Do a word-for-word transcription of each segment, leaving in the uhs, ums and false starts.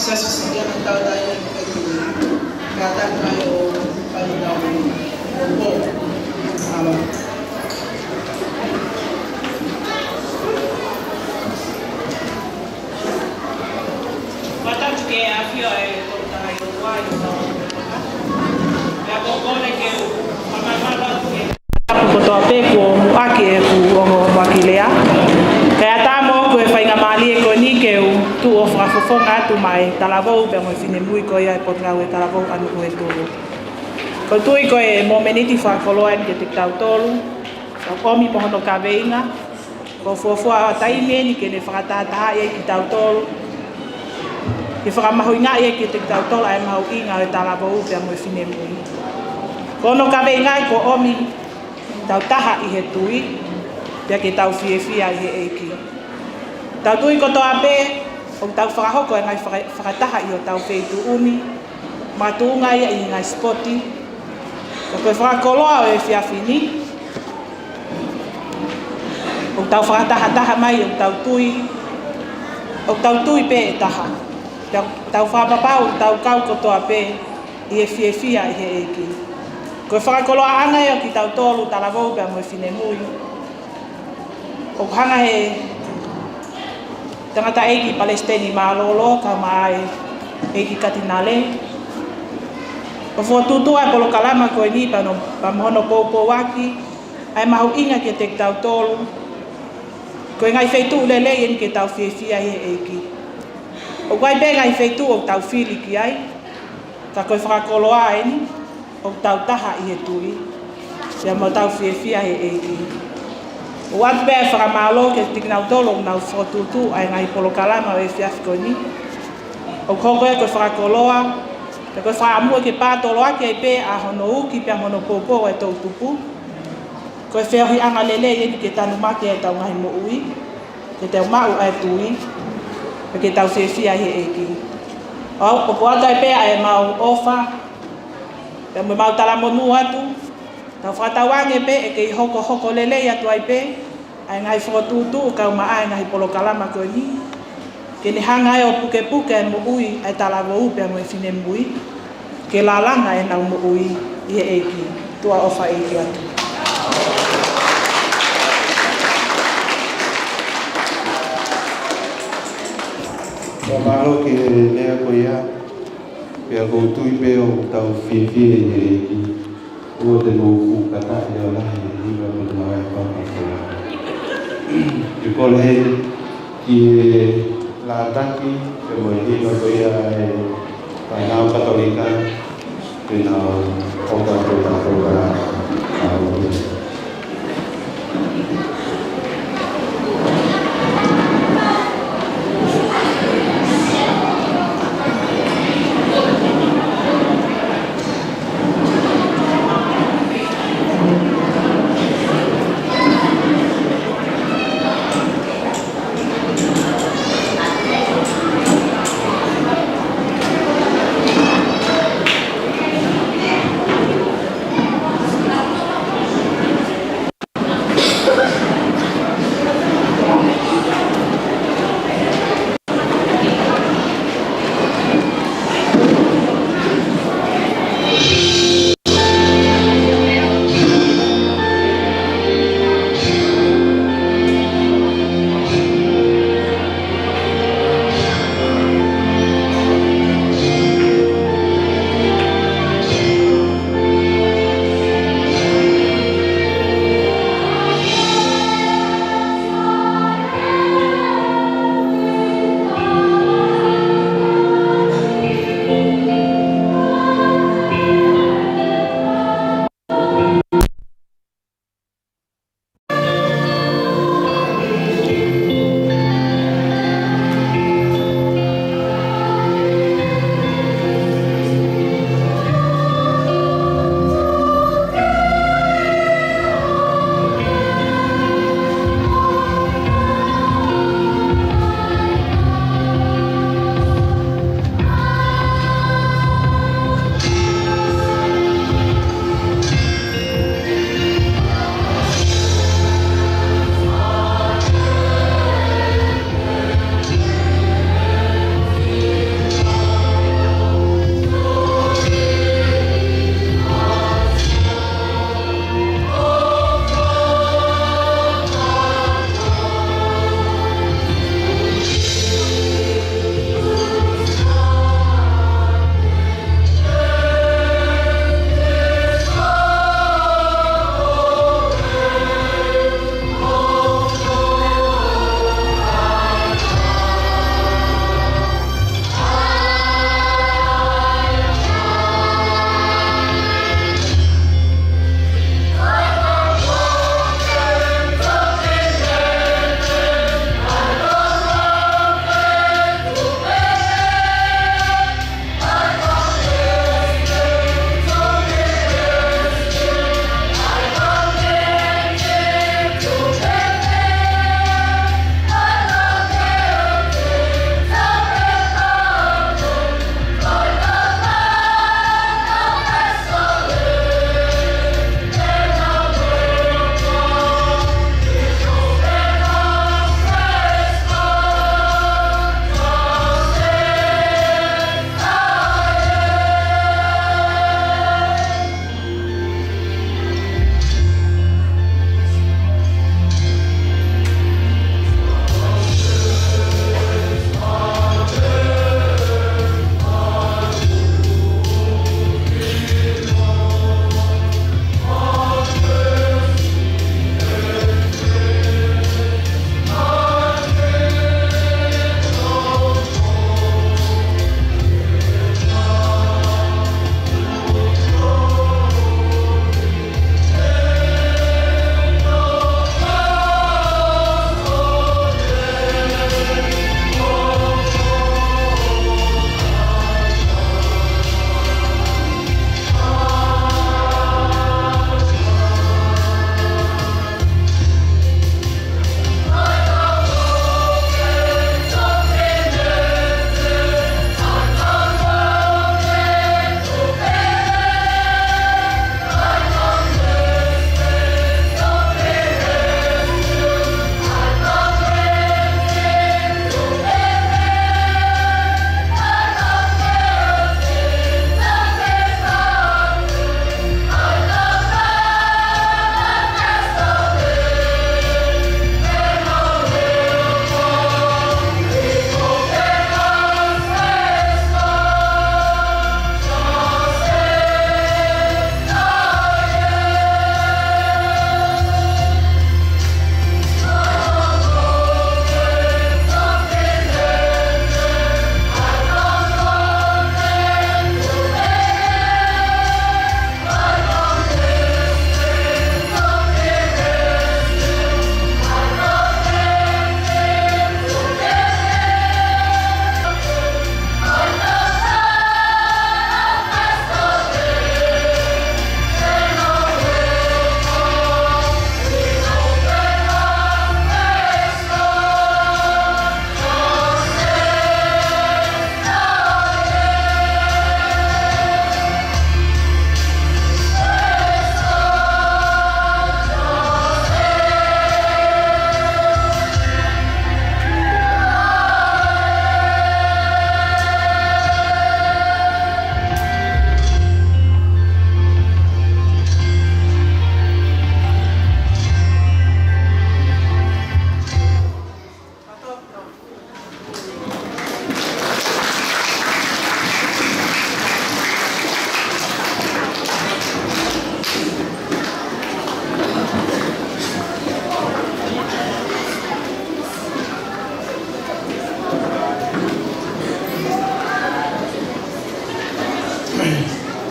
Siasi Siliana Tautai, ʻEiki. Kātaki mai ʻo fai ʻetau poupou. ʻAlo. Mālō atu ki he ʻafio ʻa e Toketā ʻOtua ʻi hotau ʻapi. Pea ʻoku ou kole ke u fakamālō atu ki he kau tapu kotoa pē kuo muʻaki ʻeku ongo muʻaki lea. Kae ʻatā moʻoku e faingamālie ko eni ke u tuʻu ʻo fakafofonga atu maʻa e talavou pea mo e finemui ko ia ʻo e Potungāue Talavou ʻAnukuhetulu. ʻOku ou tui ko e mōmeniti fakakoloa eni kiate kitautolu, ʻoku ʻomi mo hono kaveinga, ko e fuofua taimi eni ke ne fakatahatahaʻi ai kitautolu, ke fakamahuʻingaʻi ai kiate kitautolu ʻa e mahuʻinga ʻo e talavou pea mo e finemui. Ko hono kaveinga ia, kuo ʻomi ke tau taha ʻi he tui, pea ke tau fiefia ʻi he ʻEiki. Tau tui kotoa pē, ʻoku tau fakahoko e ngaahi faka-, fakataha ʻi hotau feituʻu ni, makatuʻunga ia ʻi he ngaahi sipoti. Ka ko e fakakoloa ʻo e efiafi ni, ʻoku tau fakatahataha mai, ʻoku tau tui, ʻoku tau tui pē ʻe taha. Pea tau fakapapau ʻoku tau kau kotoa pē ʻi he fiefia ʻi he ʻEiki. Ko e fakakoloaʻanga ia ʻo kitautolu talavou pea mo e finemui. ʻOku hanga ʻe he tangataʻeiki palesiteni mālōlō, kau mai ʻEiki Katinale, ʻo fokotuʻutuʻu ʻa e polokalama ko eni pea mo, pea mo hono poupouaki ʻa e mahuʻinga kiate kitautolu. Ko e ngaahi feituʻu lelei eni ke tau fiefia ʻi he ʻEiki. ʻOku ʻi ai pē ngaahi feituʻu ʻoku tau fili ki ai, ka ko e fakakoloa eni, ʻoku tau taha ʻi he tui, pea mo tau fiefia ʻi he ʻEiki. ʻOatu pē ʻa e fakamālō kiate kinautolu ʻoku nau fokotuʻutuʻu ʻa e ngaahi polokalama ʻo e efiafi ko eni. ʻOku hoko ia ko e fakakoloa, pea ko e fakaʻamua ke pātoloaki ai pē ʻa hono uki pea mo hono poupou ʻa e toʻutupu. Ko e feohiʻanga lelei eni ke tanumaki ai ʻetau ngaahi moʻui, ke tau maʻu ʻa e tui, pea ke tau fiefia ʻi he ʻEiki. ʻOku ou ʻoatu ai pē ʻa ʻemau ʻofa, pea mo ʻemau talamonū atu, tau fakatauange pē ʻe kei hokohoko lelei atu ai pē ʻa e ngaahi fokotuʻutuʻu kau mai ʻa e ngaahi polokalama ko eni, ke ne hanga ai ʻo pukepuke ʻa e moʻui ʻa e talavou pea mo e finemui, ke lalanga ʻenau moʻui ʻi he ʻEiki. Tuʻa ʻofa ʻeiki atu. Fakamālō ki he lea ko ia, pea ʻoku ou tui pē ʻoku tau fiefia ʻi he ʻEiki. ʻOku te mou fuʻu kātaki ʻo lahi ʻi he hiva mo e ngāue fakakoloa. ʻE kole heni ki he lātaki, pea mo e hiva ko ia ʻa e fānau Katolika, ke nau ʻoka ko e tapu ʻa e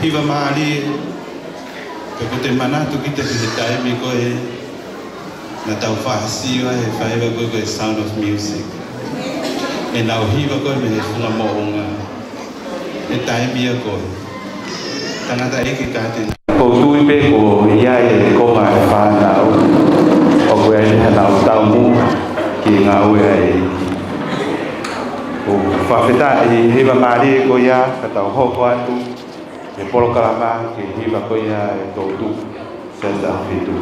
Hiva mālie, pea ʻoku te manatu kita ki he taimi ko ē naʻa tau faʻa sio ai he faiva ko ē ko e Sound of Music. ʻEnau hiva ko ē mei he funga moʻunga. He taimi ia ko ē. Tangataʻeiki Kātena. ʻOku ou tui pē ko ia e konga e fānau ʻoku ʻi ai hanau taumuʻa ki he ngāue ʻa e ʻEiki. ʻOku fakafetaʻi he hiva mālie ko ia ka tau hoko atu he polokalama ki he hiva ko ia e toʻutupu, Siasi ʻAhofitu.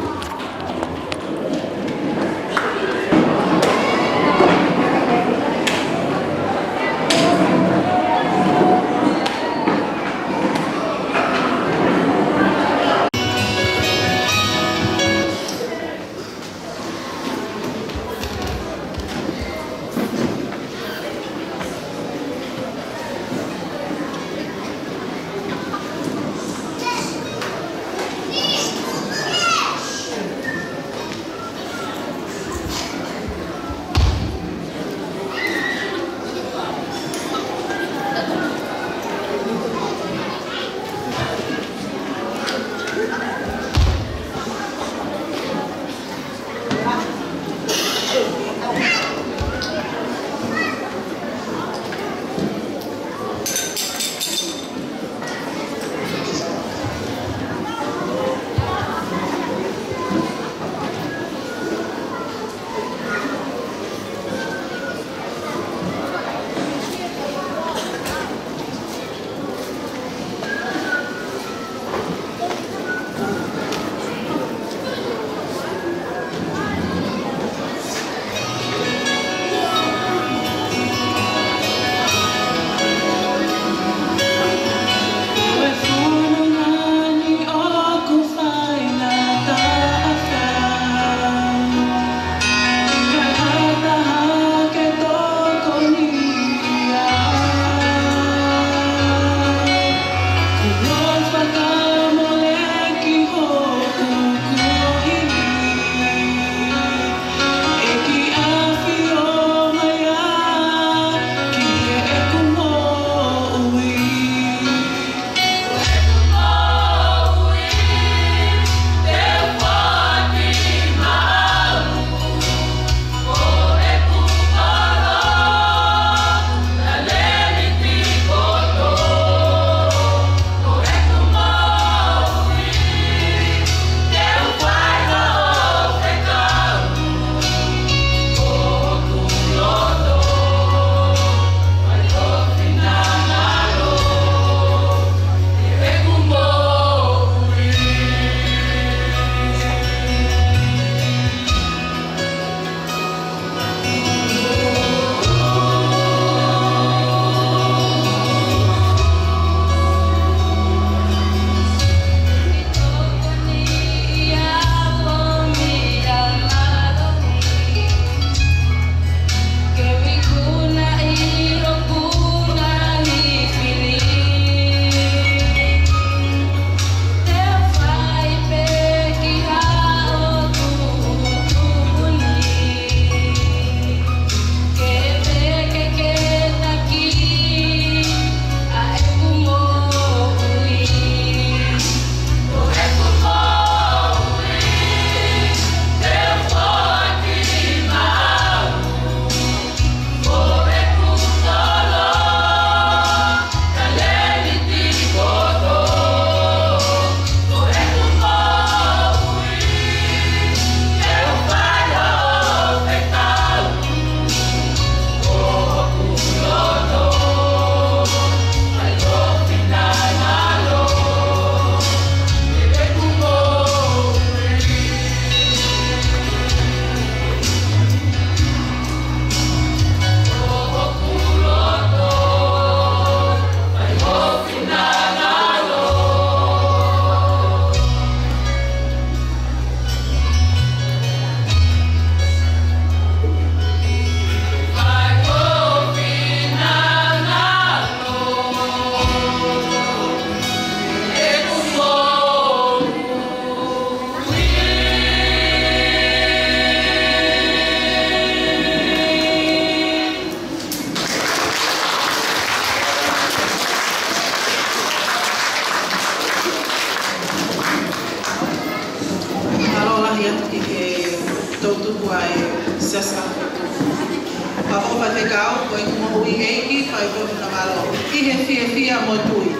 He fiefia mo e tui.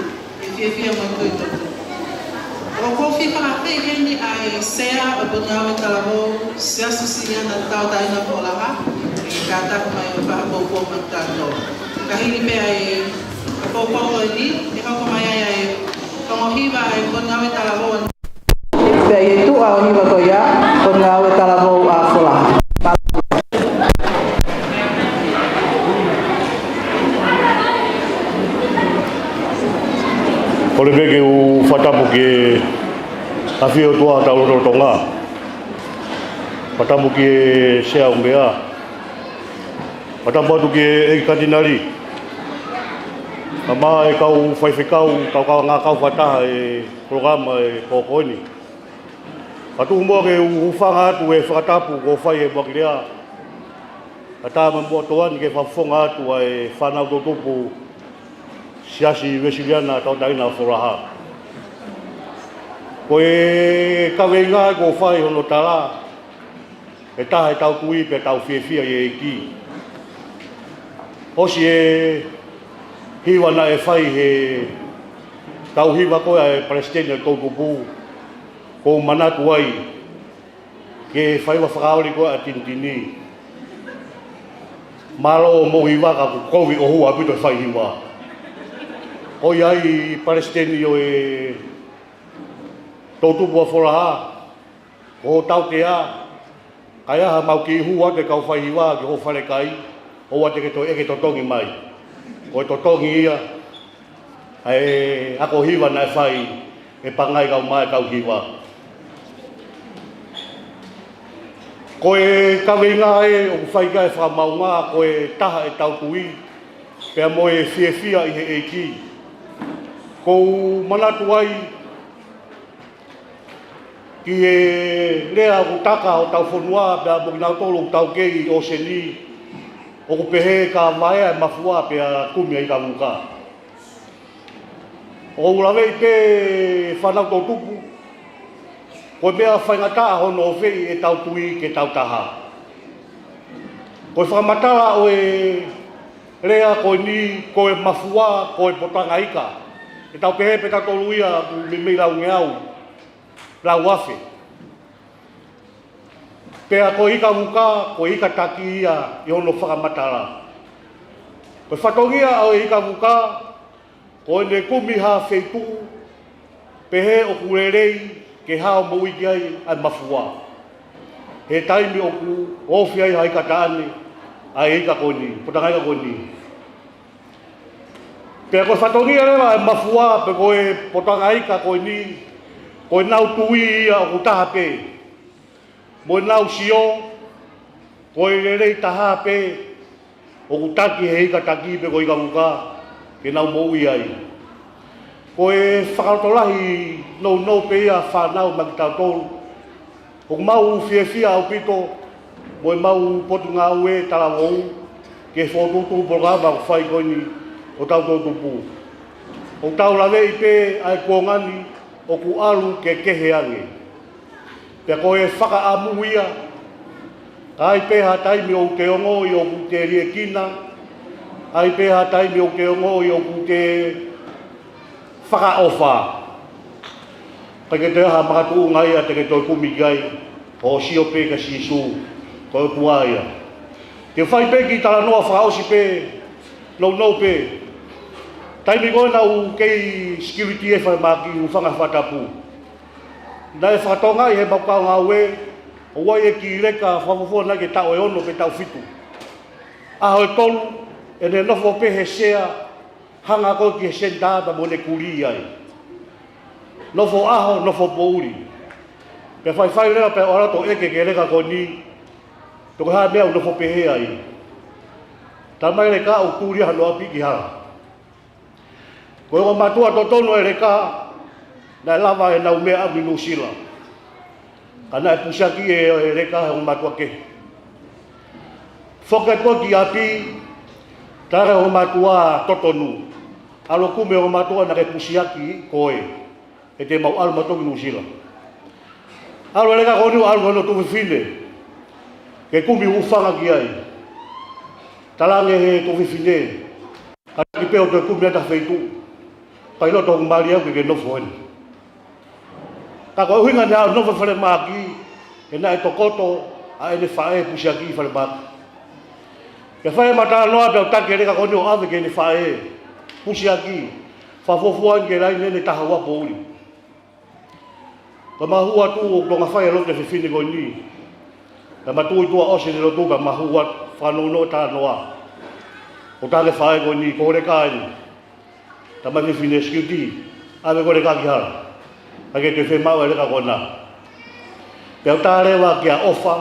He fiefia mo e tui, Toʻutupu. ʻOku ou fie fakafeʻiloaki heni ʻa e Sea ʻo e Potungāue Talavou, Siasi Uēsiliana Tauʻatāina Folaha, ke kātaki mai ʻo fakapoupou maʻatautolu. Ka hili pē ʻa e poupou ko eni, ʻe hoko mai ai ʻa e ongo hiva ʻa e Potungāue Talavou. Pea ʻi he tuʻa ʻo e hiva ko ia, Potungāue Talavou ʻa Folaha. Kole pē ke u fakatapu ki he ʻafio ʻOtua ʻi hotau lotolotonga. Fakatapu ki he Sea ʻo e Meʻa. Fakatapu atu ki he ʻEiki Katinali. Kae ʻumaʻā e kau faifekau, kau, kau ngāue fakataha ʻi he polokalama ʻo e pō ko eni. Fakatuʻu muʻa ke u hūfanga atu he fakatapu kuo fai ʻe he Moakilea. Kae ʻatā mai muʻa atu eni ke fakafofonga atu ʻa e fānau toʻutupu Siasi Uēsiliana Tauʻatāina Folaha. Ko e kaveinga kuo fai hono tala ʻe he taha ʻetau tui pea tau fiefia ʻi he ʻEiki. ʻOsi e hiva naʻe fai ʻe he kau hiva ko ē ʻa e Palesiteni ʻo e toʻutupu, ʻoku ou manatu ai ki he faiva fakaoli ko ē ʻa Tinitini. Mālō hoʻomou hiva ka ʻoku kovi ʻohua ʻaupito e fai hiva. Ko ia ai Palesiteni ʻo e toʻutupu ʻa Folaha, ko hoʻo tautea, ka ʻi ai haʻamau kiʻi hū atu e kau fai hiva ki hoʻo falekai, ʻoua te ke toe ʻeke totongi mai. Ko e totongi ia ʻa e ako hiva naʻe fai ʻe Pangai kae ʻumaʻā e kau hiva. Ko e kaveinga ē ʻoku fai ki ai e fakamaauʻanga, ko e taha ʻetau tui, pea mo e fiefia ʻi he ʻEiki. ʻOku ou manatu ai ki he lea ʻoku taka hotau fonua, pea mo kinautolu ʻoku taukei ʻi ʻōseni, ʻoku pehē ka vaea e mafua pea kumi ʻa e ika vuka. ʻOku ou laveʻi pē fānau toʻutupu, ko e meʻa faingataʻa hono ʻofeʻi ʻetau tui ke tautaha. Ko e fakamatala ʻo e lea ko eni, ko e mafua, ko e potanga ika. ʻE tau pehē pē tautolu ia ʻoku meimei laungeau, lauafe. Pea ko e ika vuka, ko e ika taki ia ʻi hono fakamatala. Ko e fatongia ʻo e ika vuka, ko ʻene kumi ha feituʻu, pehē ʻoku lelei ke hao moʻui ki ai ʻa e mafua. He taimi ʻoku ofi ai ha ika taʻane, ʻa e ika ko eni, potanga ika ko eni. Pea ko e fatongia leva ʻa e mafua, pe ko e potanga ika ko eni, ko ʻenau tui ia ʻoku taha pē. Mo ʻenau sio, ko e lelei taha pē, ʻoku taki he ika taki pe ko e ika vuka, ke nau moʻui ai. Ko e fakalotolahi nounou pē ia fānau maʻa kitautolu. ʻOku mau fiefia ʻaupito, mo ʻemau Potungāue Talavou, ki he fokotuʻutuʻu polokalama ʻoku fai ko eni ʻo hotau toʻutupu. ʻOku tau laveʻi pē ʻa e kuonga ni, ʻoku ʻalu ke kehe ange. Pea ko e fakaʻamu ia, ʻai pē ha taimi ʻoku te ongoʻi ʻoku te liʻekina, ʻai pē ha taimi ʻoku te ongoʻi ʻoku te fakaʻofa. ʻIkai ke toe ʻi ai ha makatuʻunga ia te ke toe kumi ki ai, hoʻo sio pē kia Sīsū, ko e ʻOtua ia. Te u fai pē kiʻi talanoa fakaʻosi pē, nounou pē. Taimi ko ē naʻa ku kei security ʻi he falemahaki, hūfanga he fakatapu. Naʻe fakatokangaʻi ʻe heʻemau kau ngāue, ʻoku ʻi ai e kiʻi leka fakafuofua naʻe ʻikai ke taʻu ʻe ono pe taʻu fitu. ʻAho ʻe tolu, ʻene nofo pē he sea, hanga ko ē ki he senitā pea mo ʻene kulī ai. Nofo ʻaho, nofo poʻuli. Pea faifai leva pea u ʻalu atu ʻo ʻeke ki he leka ko eni, pe ko e hā e meʻa ʻoku nofo pehē ai. Talamai ʻe he leka ʻoku tuli ʻa hono ʻapi ki hala. Ko e ongo mātuʻa totonu ʻo e leka, naʻe lava ʻenau meʻa ʻalu ki Nuʻusila. Ka naʻe pusiaki ʻe he leka he ongo mātuʻa kehe. Foki atu ki ʻapi, tala ki he ongo mātuʻa totonu. ʻAlu ʻo kumi e ongo mātuʻa naʻe pusiaki koe. He te mau ʻalu mautolu ki Nuʻusila. ʻAlu e leka ko eni ʻo ʻalu ki hono tuofefine. Ke kumi hūfanga ki ai. Talaange ʻe he tuofefine. Ki pē ʻo toe kumi ʻa e feituʻu. Pailoto hoku mali au ke ke nofo heni. Ka ko e ʻuhinga naʻe ʻalu ʻo nofo falemahaki, he naʻe tokoto ʻa ʻene faʻē pusiaki falemahaki. Pea fai ʻema talanoa pea u taki e leka ko eni ʻo ʻave ki heʻene faʻē pusiaki. Fakafuofua eni ke laine ʻene taha ua poʻuli. Ka ma hū atu ʻo tonga fai e lotu e fefine ko eni. Ka ma tuʻu ʻi tuʻa ʻosi ʻene lotu ka ma hū atu, fakanounou e talanoa. ʻO tala ki he faʻē ko eni, ko e leka eni. Tala mai e fefine, sikiuti, ʻave ko e leka ki hala. ʻIkai ke toe fiemaʻu e leka ko ena. Pea u tala leva kia ʻOfa,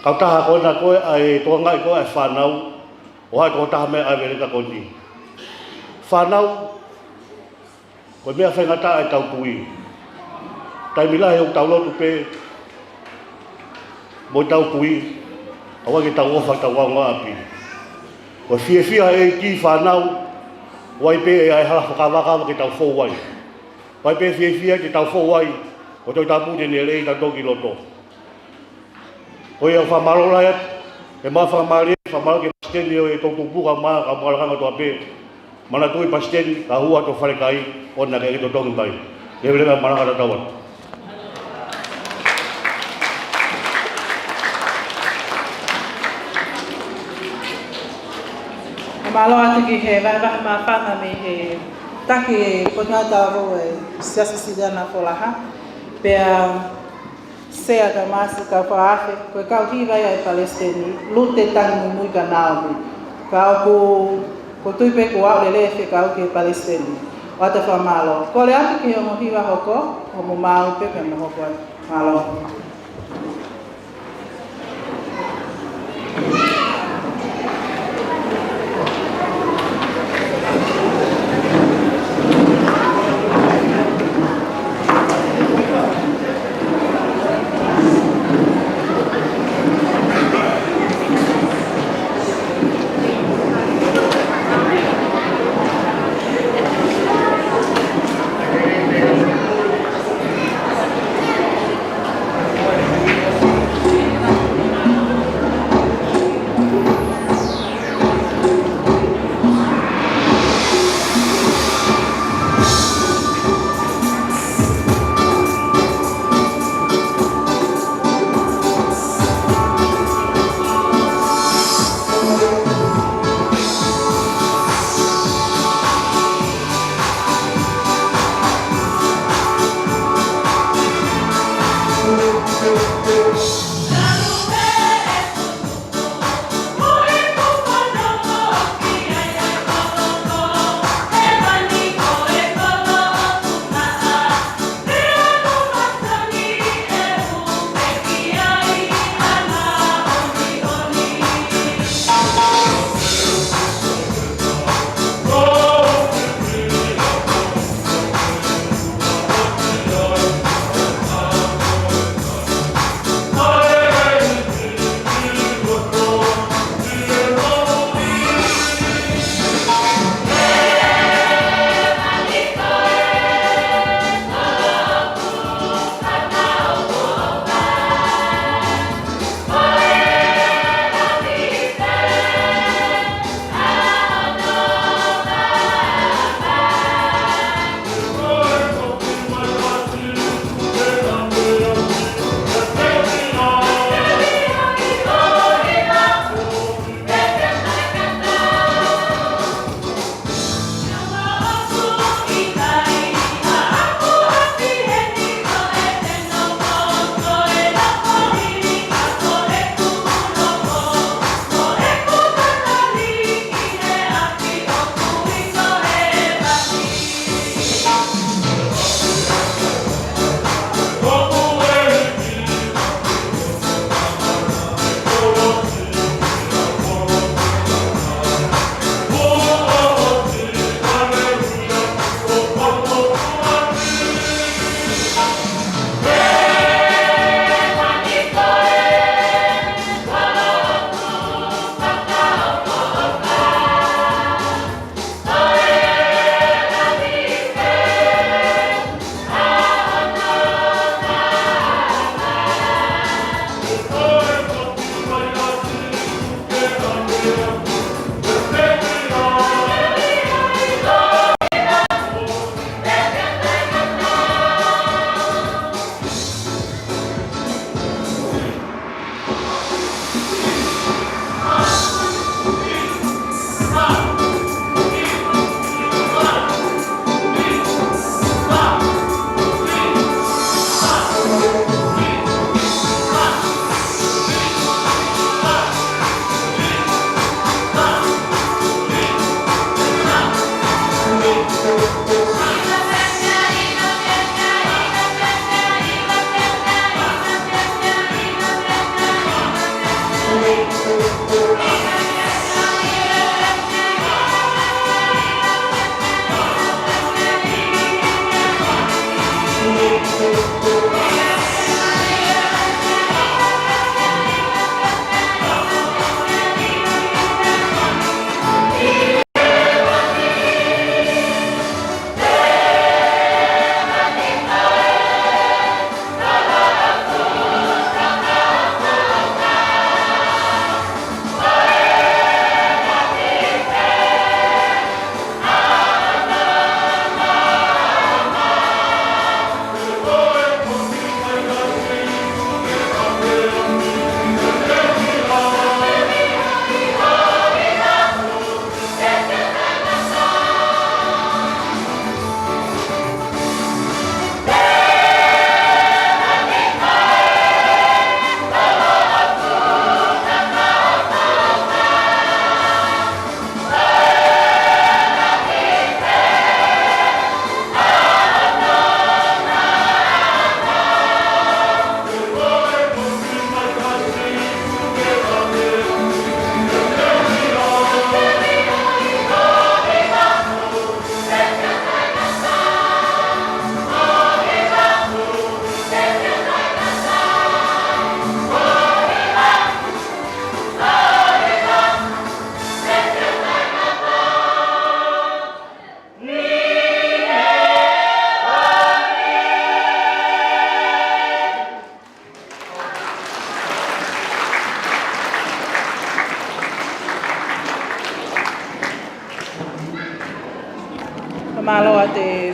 kautaha ko ena ko ē ʻa e tokangaʻi ko ē ʻa e fānau, ʻo haʻu e tokotaha mai ʻo ʻave e leka ko eni. Fānau, ko e meʻa faingataʻa ʻetau tui. Taimi lahi ʻoku tau lotu pē mo ʻetau tui, ʻoua ke tau ʻofa ʻetau ongo ʻapi. Ko e fiefia ʻa e ʻEiki fānau, ʻoua pē ʻe ʻi ai ha hala fakavakavaka ke tau fou ai. ʻOua pē fiefia ke tau fou ai, ko e Tohi Tapu te ne lea ʻi tautolu ki loto. Ko ia fakamālō lahi atu, ʻe mau fakamālō, fakamālō ki he palesiteni ʻo e toʻutupu kae ʻumaʻā e kau makalakanga kotoa pē. Manatuʻi palesiteni, ka hū atu ʻo falekai, ʻoua naʻa ke totongi mai. Leveleva malanga tatau atu. Mālō atu ki he vahevahe māfana mei he taki Potungāue Talavou ʻo e Siasi Sisiliana Folaha. Pea Sea Tamasi, kau fakaafe, ko e kau hiva ia ʻa e palesiteni, Lute Tangi Mumui Kanaomi. Ka ʻoku, ʻoku ou tui pē kuo aʻu lelei e fekau ki he palesiteni. ʻOatu e fakamālō. Kole atu ki he ongo hiva hoko, ʻo mo maʻu pē pea mo hoko atu. Mālō. Mālō ʻa e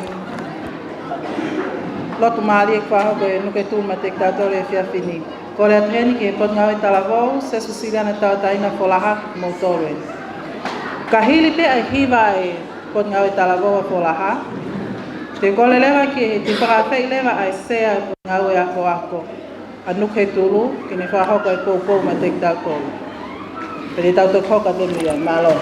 lotu mālie kuo fakahoko ʻe Nukuʻetulu maʻa kitautolu he efiafi ni. Kole atu heni ki he Potungāue Talavou, Siaosi Sisiliana Tauʻatāina Folaha, kimoutolu ē. Ka hili pē ʻa e hiva ʻa e Potungāue Talavou ʻa Folaha, te u kole leva ke, te u fakaafeʻi leva ʻa e Sea ʻo e Potungāue Akoako, ʻa Nukuʻetulu, ke ne fakahoko e poupou maʻa kitautolu. Pea te tau toki hoko atu pē mei ai, mālō.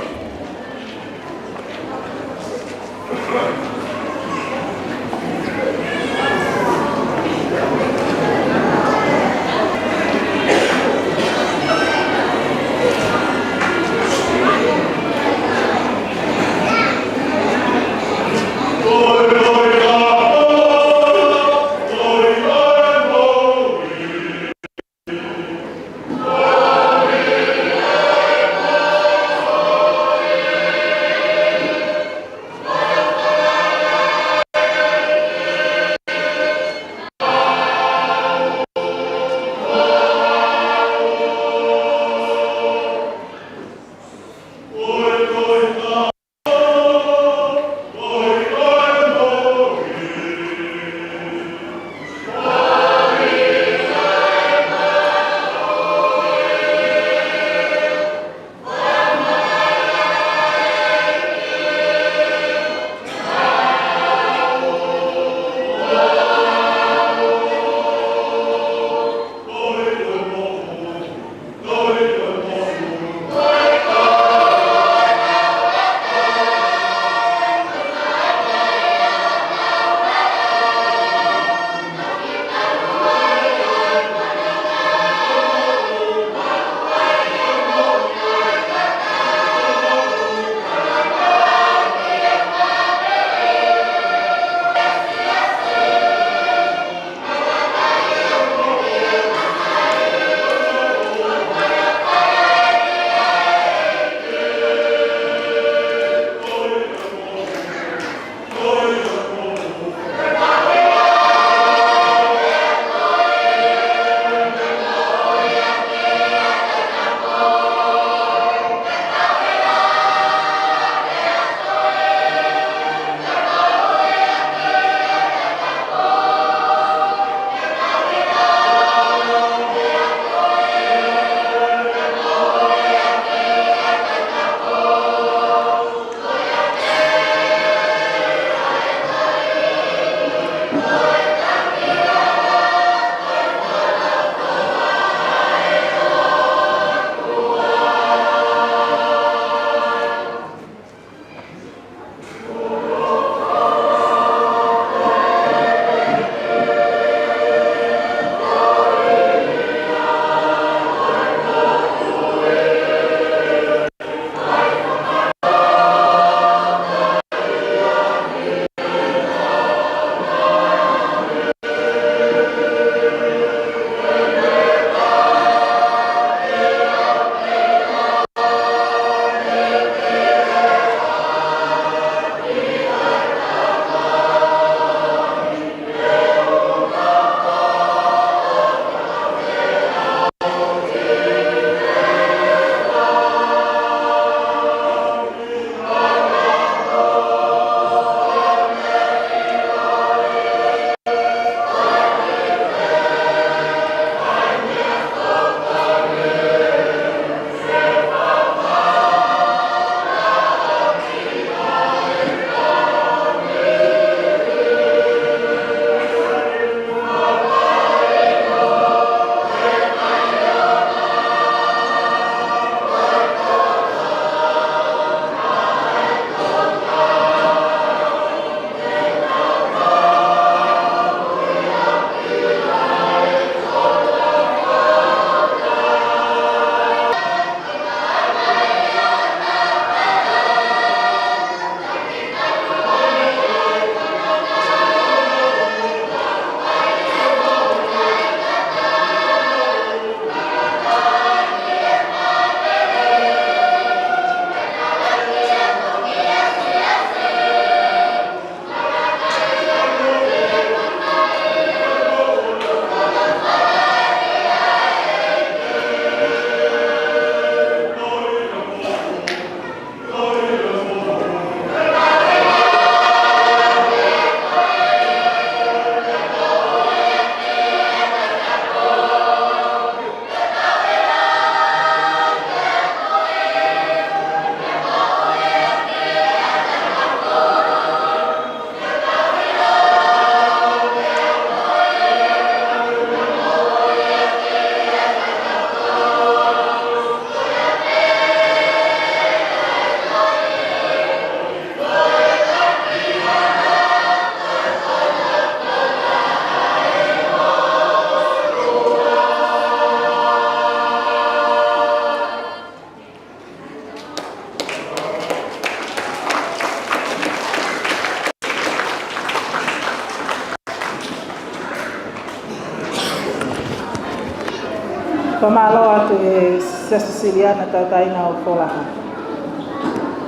Fakamālō atu he Siasi Uēsiliana Tauʻatāina ʻo Folaha.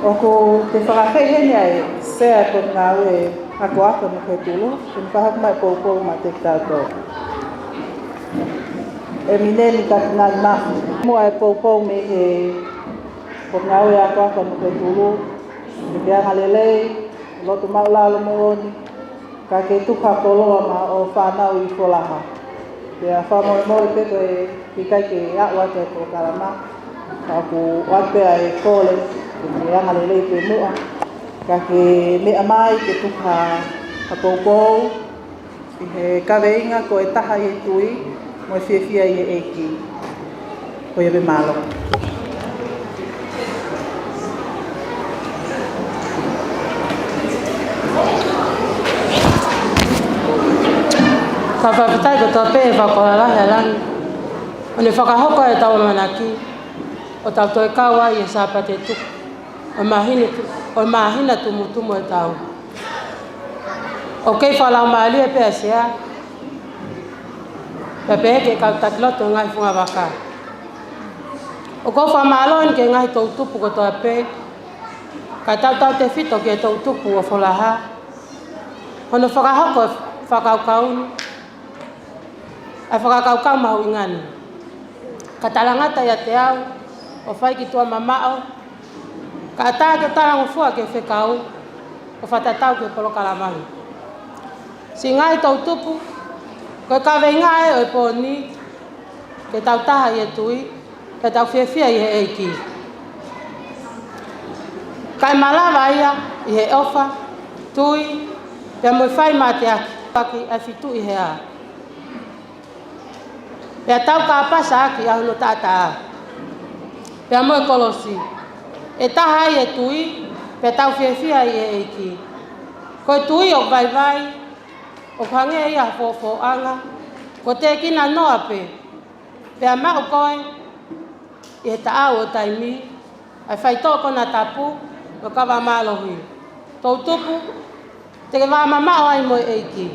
ʻOku te fakafeʻi heni ʻa e Sea ʻo e Potungāue Akoako Nukutulu, ke ne fakahoko mai e poupou maʻa kitautolu. ʻEmineni Katinali Mafi. Muʻa e poupou mei he Potungāue Akoako Nukutulu, ke ke angalelei, loto māʻulalo moʻoni, ka ke tuku ha koloa maʻa hoʻo fānau ʻi Folaha. Pea fakamolemole pē ko e ʻikai ke aʻu atu e polokalama, ka ʻoku ʻoatu pē ʻa e kole ke ke angalelei pē muʻa, ka ke meʻa mai ke tuku ha poupou ʻi he kaveinga ko e Taha ʻi he Tui mo e Fiefia ʻi he ʻEiki. Ko ia pē, mālō. Ka fakafetaʻi kotoa pē ʻi he fakakoloa lahi ʻa langi, ʻo ne fakahoko ʻetau ʻamanaki ʻo tau toe kau ai ʻi he Sāpate Tupu ʻo e māhina tu-, ʻo e māhina tumutumu ʻo e taʻu. ʻOku kei fakalaumālie pē ʻa e Sea, pea pehē ki he kau taki lotu ʻo e ngaahi fungavaka. ʻOku ou fakamālō eni ki he ngaahi toʻutupu kotoa pē, kae tautautefito ki he toʻutupu ʻo Folaha, hono fakahoko e fakakaukau ni, ʻa e fakakaukau mahuʻinga ni. Ka talangata ʻiate au ʻo fai ki tuʻa mamaʻo, kae ʻatā ke u talangofua ki he fekau ʻo fakatatau ki he polokalama ni. Siʻi ngaahi toʻutupu, ko e kaveinga ē ʻo e pō ni, ke tau taha ʻi he tui, ke tau fiefia ʻi he ʻEiki. Kae malava ia ʻi he ʻofa, tui, pea mo e fai mateaki, paki ʻa e fitu ʻi he ʻā. Pea tau kāpasa ʻaki ʻa hono taʻataʻa, pea mo e kolosi. ʻE taha ai e tui, pea tau fiefia ʻi he ʻEiki. Ko e tui ʻoku vaivai, ʻoku hangē ia ha fōfōʻanga, kuo tēkina noa pē, pea maʻu koe ʻi he taʻau ʻo taimi, ʻa e faitoʻo konatapu mo e kava mālohi. Toʻutupu, te ke vāmamaʻo ai mo e ʻEiki.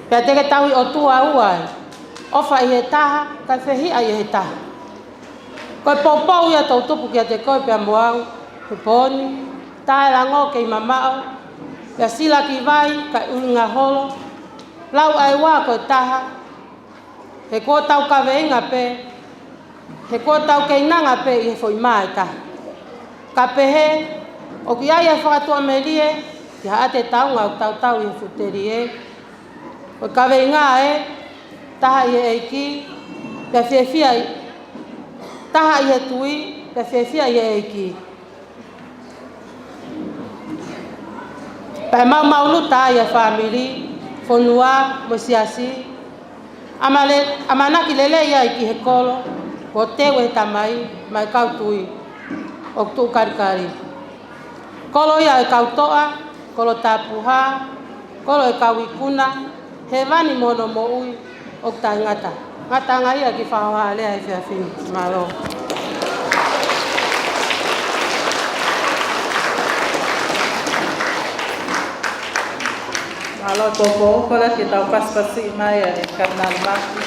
Pea te ke tauhi ʻOtua ua ai, ʻofa ʻi he taha, kae fehiʻa ʻi he taha. Ko e poupou ia toʻutupu kiate koe pea mo au he pō ni, taʻelango kei mamaʻo, pea sila ki vai kae ʻuhinga holo, lau ʻa e ua ko e taha, he kuo tau kaveinga pē, he kuo tau keinanga pē ʻi he foʻi mā ʻe taha. Ka pehē, ʻoku ʻi ai e fakatuʻamelie ki haʻate taunga ʻoku tautau ʻi he fuʻu telie. Ko e kaveinga ē, taha ʻi he ʻEiki, pea fiefia ʻi, taha ʻi he tui, pea fiefia ʻi he ʻEiki. Pea maumau luta ai ʻa e fāmili, fonua, mo e siasi. ʻAmale-, ʻamanaki lelei ai ki he kolo, kuo teu ʻe he Tamai maʻa e kau tui ʻoku tuʻu kalikali. Kolo ia ʻo e kau toʻa, kolo tapuhā, kolo ʻo e kau ikuna, hēvani mo hono moʻui ʻoku taʻengata. Ngataʻanga ia ki he fakahoha lea he efiafi ni. Mālō. Mālō e poupou, kole ke tau pasipasi mai ʻa e Katinali Mafi.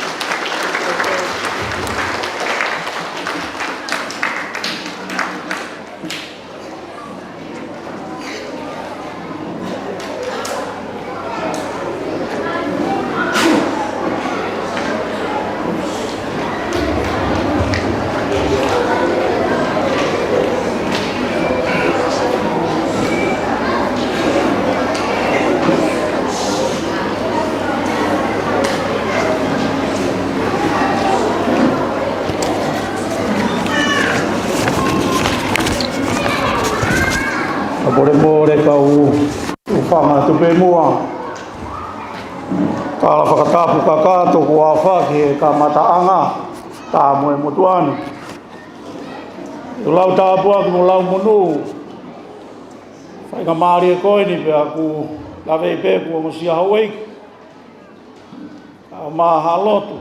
Kae molemole kau ʻuhinga atu pē muʻa. Tala fakatapu kakato kuo aofaki he kamataʻanga, tā mo e motuʻa ni. ʻOku lau tāpuaki mo lau monū. Faingamālie ko eni pea ʻoku laveʻi pē kuo ongosia houʻeiki. Kae ʻumaʻā ha lotu.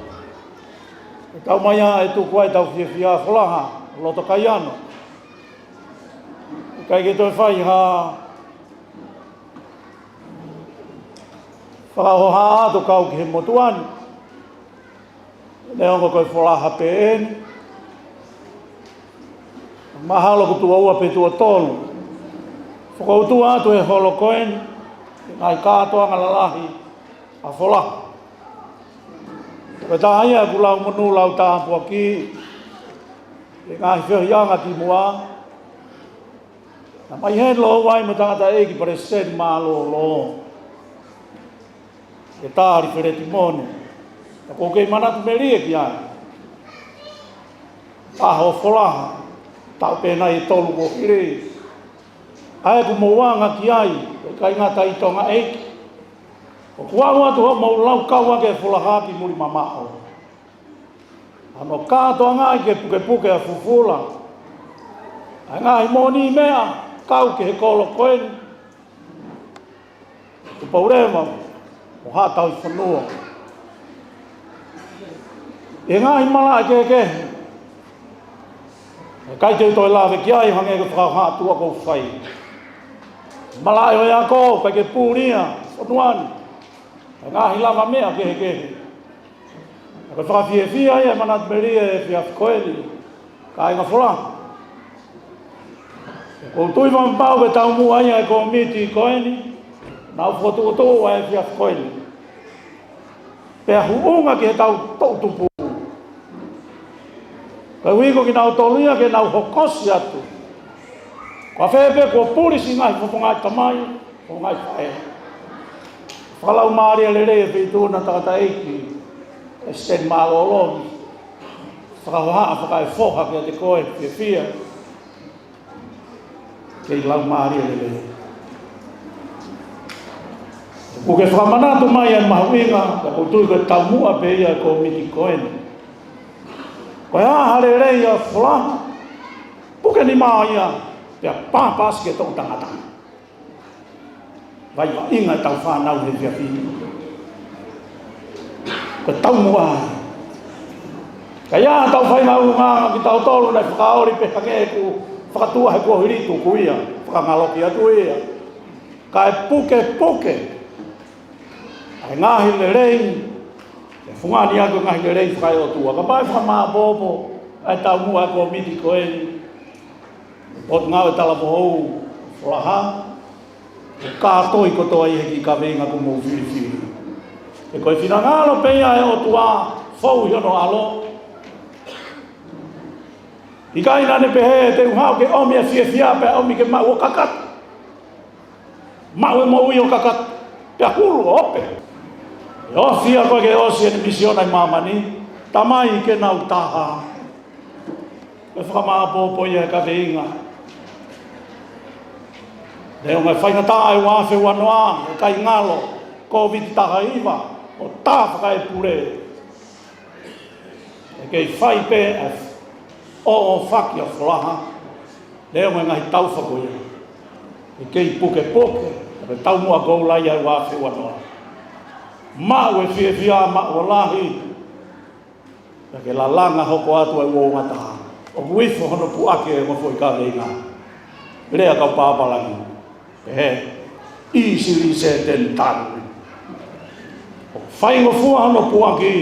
ʻE tau mai ʻa e tuku ai ʻetau fiefia Folaha, loto Kaiano. ʻIkai ke toe fai ha fakahoha atu kau ki he motuʻa ni. Neongo ko e folaha pē eni, mahalo ko e tuʻo ua pe tuʻo tolu. Fakautu atu he holo ko eni e ngaahi kātoanga lalahi ʻa e folaha. Ko e taha ia ʻeku lau monū lau tāpuaki he ngaahi feohiʻanga kimuʻa. Naʻe ʻi heni lōua ai mo e tangataʻeiki palesiteni mālōlō, ʻe Tali Feleti Mone. Ka ʻoku ou kei manatu melie ki ai. ʻAho folaha, taʻu pē nai ʻe tolu kuo hili, ʻa ē ʻoku mou anga ki ai, ʻikai ngata ʻi Tonga ʻEiki. ʻOku ou ʻoatu hoʻomou lau kau ake e folaha ki muli mamaʻo. Hano kātoanga ʻi he pukepuke ʻa e fufula ʻa e ngaahi moʻoniʻi meʻa kau ki he kolo ko eni, Tupaulema mo Haʻa Tauhi Fonua. ʻI he ngaahi malaʻe kehekehe, ʻikai te u toe lave ki ai hangē ko e fakahohaʻa tuʻa ʻoku ou fai. Malaʻe ʻo e ako, ʻikai ke puli ia, fonua ni. ʻI he ngaahi lavameʻa kehekehe. Ko e fakafiefia ia e manatu melie he efiafi ko eni, kāinga folaha. ʻOku ou tui fakapapau ko e taumuʻa ia e kōmiti ko eni, nau fokotuʻutuʻu ʻa e efiafi ko eni. Pea huʻunga ki heʻetau toʻu tupu. Koeʻuhi ko kinautolu ia ke nau hokosi atu. Ko fē pē kuo puli siʻi ngaahi fofonga ʻo e tamai, fofonga ʻo e faʻē. Fakalaumālie lelei e feituʻu na tangataʻeiki, palesiteni mālōlō, fakahohaʻa fakaefoha kiate koe, fiefia kei laumālie lelei. ʻOku ke fakamanatu mai ʻa e mahuʻinga, ka ʻoku ou tui ko e taumuʻa pē ia e kōmiti ko eni. Ko e hā ha lelei ʻa e folaha, puke nima ia, pea pāpasi ki he toʻu tangata. Vaivaiʻinga ʻetau fānau he efiafi ni. Ko e taumuʻa. Ka ʻi ai haʻatau faʻahinga ʻulungaanga kitautolu naʻe fakaoli pē hangē ʻoku fakatuʻa he kuohili, tuku ia, fakangaloki atu ia. Kae pukepuke ʻa e ngaahi lelei, ʻe fungani ʻaki e ngaahi lelei fakaeʻotua. Kapau ʻe fakamāʻopoʻopo ʻa e taumuʻa e kōmiti ko eni, Potungāue Talafoʻou, folaha, ʻo kātoi kotoa ʻi he kiʻi kaveinga ʻoku mou filifili. He ko e finangalo pē ia e ʻOtua fou ʻi hono ʻAlo. ʻIkai naʻa ne pehē te u haʻu ke ʻomi e fiefia pea ʻomi ke maʻu ʻo kakato. Maʻu e moʻui ʻo kakato, pea hulu ʻo ope. ʻE ofi ia ko ē ke ʻosi ʻene misiona ʻi māmani, tamai ke nau taha. Ko e fakamāʻopoʻopo ia e kaveinga. Neongo e faingataʻa e ua afe ua noa, ʻikai ngalo, Kōviti taha hiva, ʻo tā fakaepule. ʻE kei fai pē ʻa e ʻoʻofaki ʻa e folaha, neongo e ngaahi taufa ko ia. ʻE kei pukepuke, ʻa e taumuʻa Koula ia ʻi he ua afe ua noa. Maʻu e fiefia, maʻu ʻo lahi, pea ke lalanga hoko atu ʻa e uouangataha. ʻOku ifo hono puʻaki e ongo foʻi kaveinga. Lea kau pāpālangi. Pehē, easily said than done. ʻOku faingofua hono puʻaki,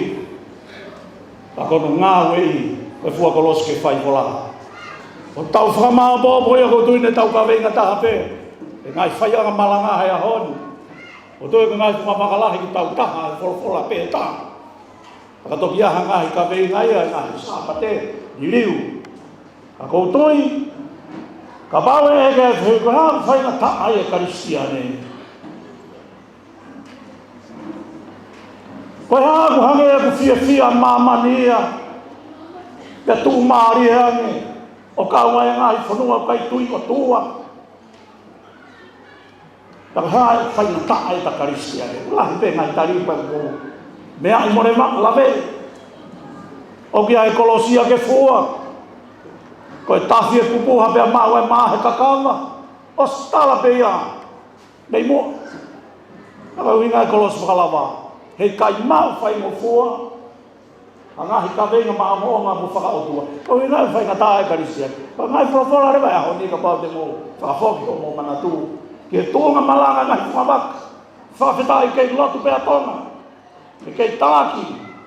ka ko hono ngāueʻi ko e fua kolosi ke fai folaha. ʻOku tau fakamāʻopoʻopo ia, ʻoku ou tui naʻa tau kaveinga taha pē ʻi he ngaahi faiʻanga malanga he ʻaho ni. ʻOku ou tui ko e ngaahi fakamākalahi ke tau taha, folofola pē taha. Ka toki ʻi ai ha ngaahi kaveinga ia, ngaahi Sāpate, liliu. Ka ʻoku ou tui, kapau ʻe ʻeke atu, ko e hā e faingataʻa ia e Kalisitiane? Ko e hā ʻoku hangē ʻoku fiefia māmani ia, pea tuʻumālie ange, ʻo kau ai e ngaahi fonua ʻoku ʻikai tui ʻOtua? Ka ko e hā e faingataʻa ʻeta Kalisitiane? ʻOku lahi pē ngaahi tali pea ʻoku meaʻi mole maʻu lave. ʻOku ʻi ai e kolosi ia ke fua. Ko e tafi e pupuha pea maʻu e mā he kakava. ʻOsi tala pē ia mei muʻa. Ka ko e ʻuhinga e kolosi fakalava, heʻikai maʻu faingofua ʻa e ngaahi kaveinga maʻongoʻonga mo fakaʻotua. Ko e ʻuhinga e faingataʻa e Kalisitiane. Ko e ngaahi folofola leva ʻo e ʻaho ni, kapau te mou fakafoki hoʻomou manatu ki he tuʻunga malanga e ngaahi fungavaka. Fakafetaʻi kei lotu pē ʻa Tonga. Ke kei talaki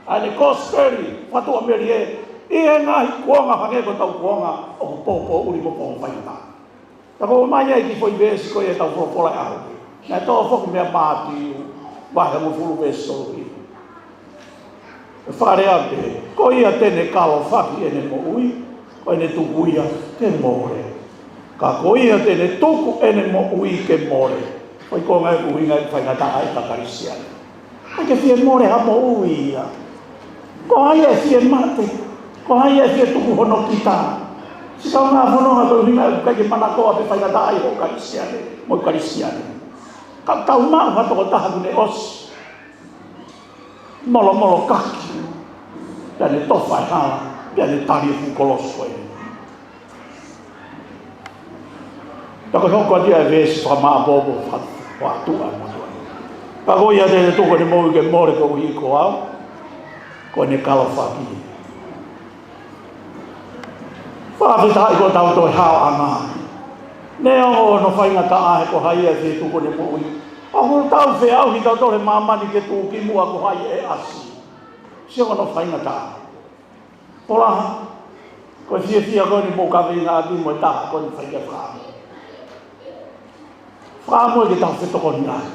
ʻa ʻene kosipeli, fatu ʻa Melie, ʻi he ngaahi kuonga hangē ko ʻetau kuonga ʻoku poupou ʻuli mo pongo faingataʻa. Ka ko mai ai ki he foʻi veesi ko ia ʻetau folofola ʻi he ʻaho ni. Naʻe toʻo foki mei Mātiu, vahe hongofulu veesi tolu hiva. ʻE fakalea pē, ko ia te ne kalofaki ʻene moʻui, ko ʻene tuku ia ke mole. Ka ko ia te ne tuku ʻene moʻui ke mole. Ko e konga ʻoku ʻuhinga ai e faingataʻa ʻa e Kalisitiane. ʻIkai ke fie mole ha moʻui ia. Ko hai ʻe fie mate. Ko hai ʻe fie tuku hono kita. Siʻi kaungā fononga, ko e ʻuhinga ʻoku ʻikai ke manakoa pe faingataʻaʻia hoʻo Kalisitiane mo e Kalisitiane. Ka tau maʻu ha tokotaha ʻoku ne ʻosi molomolokaki, pea ne tofa e hala, pea ne tali e fuʻu kolosi ko ē. Pea ko e hoko atu ia e veesi fakamāʻopoʻopo, faka-, fakatuʻa e motuʻa. Ka ko ia te ne tuku ʻene moʻui ke mole koeʻuhi ko au, ko ʻene kalofaki. Fakafetaʻi ko ʻetau toe haoʻanga. Neongo hono faingataʻa he ko hai ia ʻe fie tuku ʻene moʻui. ʻOku tau feʻauhi tautolu he māmani ke tuʻukimuʻa ko hai ʻe ʻasi. Sio ki hono faingataʻa. Polaha, ko e fiefia ko eni mou kaveinga ʻaki mo e taha ko eni fai ki he fakaʻamu. Fakaʻamu ke tau fetokoniʻaki.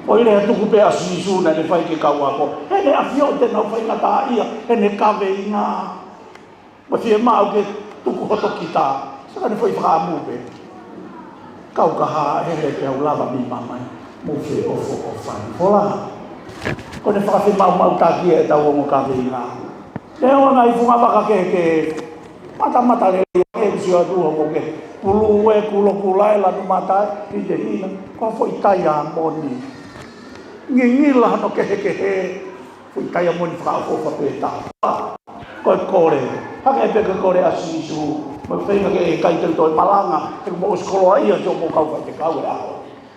ʻOi, lea tuku pē ʻa Sīsū naʻa ne fai ki he kau ako. Heʻene ʻafioʻi te nau faingataʻaʻia, heʻene kaveinga. Mo fiemaʻu ke tuku hoto kita. Saka ne foʻi fakaʻamu pē. Kau ka hā, he lea ke au lava mi mamai. Mou feʻofoʻofani. Polaha. Ko ʻene fakafemaʻumaʻutaki ʻetau ongo kaveinga. Neongo ngaahi funga vaka kehekehe, matamatalelei, ʻe sio atu hoʻo ke pulu ē, kulokula ē, lanu mata ē, ʻi te hina, ko e foʻi taiamoni. Ngingila hono kehekehe, foʻi taiamoni fakaʻofoʻofa pē taha. Ko e kole, hangē pē ko e kole ʻa Sīsū, mo e feinga ke ʻikai te u toe malanga, he kuo mou ʻosi koloaʻia siʻomou kau faifekau he ʻaho.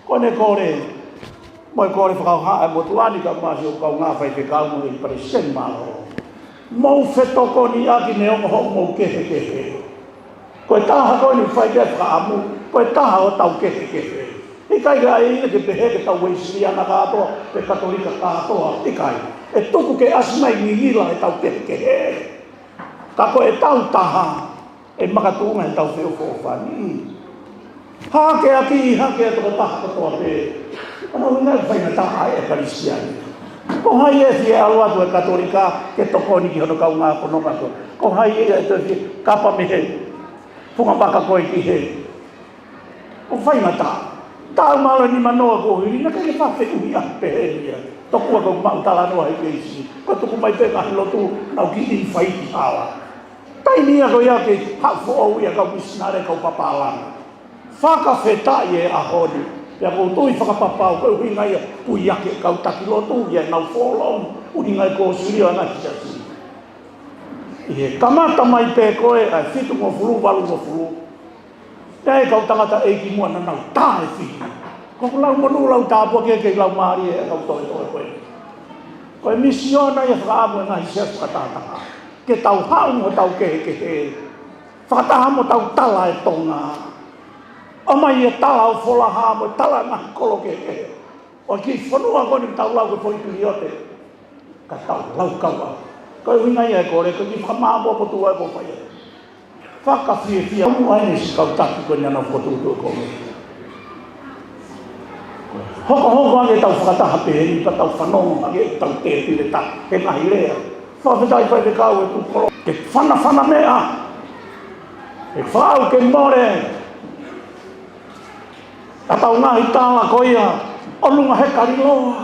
Ko ʻene kole, mo e kole fakahohaʻa e motuʻa ni kae ʻumaʻā siʻoku kaungā faifekau mo e palesiteni mālōlō. Mou fetokoniʻaki neongo hoʻomou kehekehe. Ko e taha ko eni fai ki ai e fakaʻamu, ko e taha ʻo ʻetau kehekehe. ʻIkai ke ʻai ia ke pehē ke tau Uēsiliana kātoa, pe Katolika kātoa, ʻikai. ʻE tuku ke ʻasi mai ngingila ʻetau kehekehe. Ka ko ʻetau taha, ʻe makatuʻunga heʻetau feʻofoʻofani. Hake ʻaki, hake ʻa e tokotaha kotoa pē. Ko hono ʻuhinga e faingataʻa ʻa e Kalisitiane. Ko hai ʻe fie ʻalu atu e Katolika ke tokoni ki hono kaungā fononga ko. Ko hai ʻe toe fie kapa mei he funga vaka ko ē ki he. ʻO faingataʻa. Taʻu mahalo nimanoa kuo hili, naʻe ʻikai ke fafeʻuhi ʻa pehē ia. Tokua ko e maʻu talanoa he keisi. Ko e tuku mai pē ngaahi lotu, nau kiʻi faiki hala. Taimi ia ko ia ke haʻu foʻou ia kau misinale, kau papālanga. Fakafetaʻi e ʻaho ni. Pea ʻoku ou tui fakapapau ko e ʻuhinga ia, puiaki e kau taki lotu ia ʻenau fōlomu, ʻuhinga e kōsilio ʻa e ngaahi siasi. ʻI he kamata mai pē ko ē ʻa e fitungofulu, valungofulu. Pea ʻi ai e kau tangataʻeiki muʻa naʻa nau tā e fili. Ko ʻeku lau monū, lau tāpuaki ki he laumālie ʻa e kau toʻe ko ē. Ko e misiona ia e fakaʻamu e ngaahi siasi fakatātā. Ke tau haʻu mo hotau kehekehe. Fakataha mo hotau tala e Tonga. ʻOmai e tala ʻo Folaha mo e tala e ngaahi kolo kehekehe ʻo e kiʻi fonua ko eni, tau lau ko e foʻi piliote. Ka tau lau kau au. Ko e ʻuhinga ia e kole, ko e kiʻi fakamāʻopoʻopo tuʻu ai ko fai. Fakafiefia muʻa eni siʻi kau taki ko eni naʻa nau fokotuʻutuʻu e komiti. Hokohoko ange ʻetau fakataha pehē ni, pea tau fanongo ange ʻetau tēpile ta, he ngaahi lea. Fakafetaʻi faifekau e tuʻu kolo. Ke fanafana meʻa. Ke fau ke mole. ʻA ʻetau ngaahi tala ko ia, ʻolunga he kaliloa.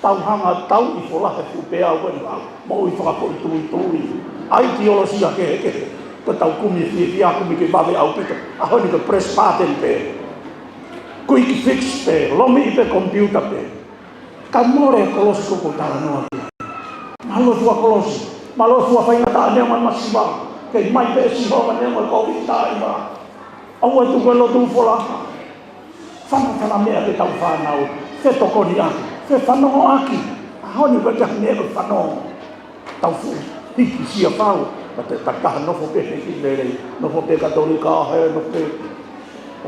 Tau hanga tau ʻi Folaha he fuʻu peau ko eni, moʻui fakafoʻituitui. ʻAi teolosia kehekehe. Ko ʻetau kumi fiefia, kumi ke vave ʻaupito. ʻAho ni ko e Presbyterian pē. Quick fix pē, lomiʻi pē komipiuta pē. Ka mole e kolosi ko ē ʻoku ou talanoa ki ai. Mālō e fua kolosi, mālō e fua faingataʻa neongo e masiva. Kei mai pē ʻe Sihova neongo e Kōviti taha hiva. ʻOua ʻe tuku e lotu Folaha. Fanafana meʻa ki heʻetau fānau. Fetokoniʻaki, fefanongoʻaki. ʻAho ni ko e taha meʻa ko e fanongo. Tau fuʻu hiki sia fau. Ka te takitaha nofo pē he kiʻi lelei. Nofo pē Katolika, he nofo pē.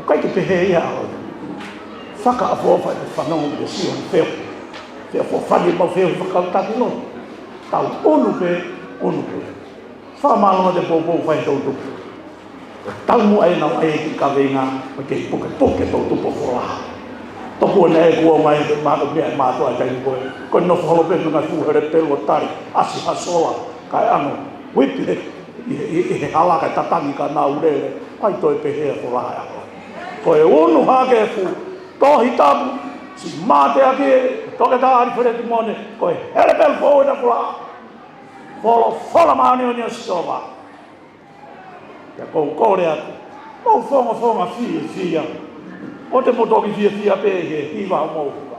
ʻOku ʻikai ke pehē ia ʻaho ni. Fakaʻofoʻofa e fanongo ke sio he feohi. Feohi, feohi fani mau feohi fakakautaki lotu. Tau ʻunu pē, ʻunu pē. Fakamālō atu e poupou fai ʻe he toʻutupu. Taumuʻa ʻenau ʻai e kiʻi kaveinga, ʻo kei pukepuke e toʻutupu ʻo Folaha. Toku ʻoua naʻe kuo mai e mātuʻa, meʻa e mātuʻa he taimi ko ē. Ko e nofo holo pē mo e ngaahi fuʻu helepelu ʻo tali, ʻasi ha sola, kae ʻano uipi he, ʻi he, ʻi he, ʻi he hala kae tatangi ka nau lele, ʻai toe pehē ʻa Folaha ʻe ako. Ko e ʻunu hake e fuʻu Tohi Tapu, siʻi mateaki ʻa e Toketā ʻAlifeleti Mone, ko e helepelu foʻou ʻena Folaha. Folofola māʻoniʻoni ʻa Sihova. Pea ʻoku ou kole atu, mou fongofonga fiefia. ʻOua te mou toki fiefia pē he hiva ʻoku mou hiva.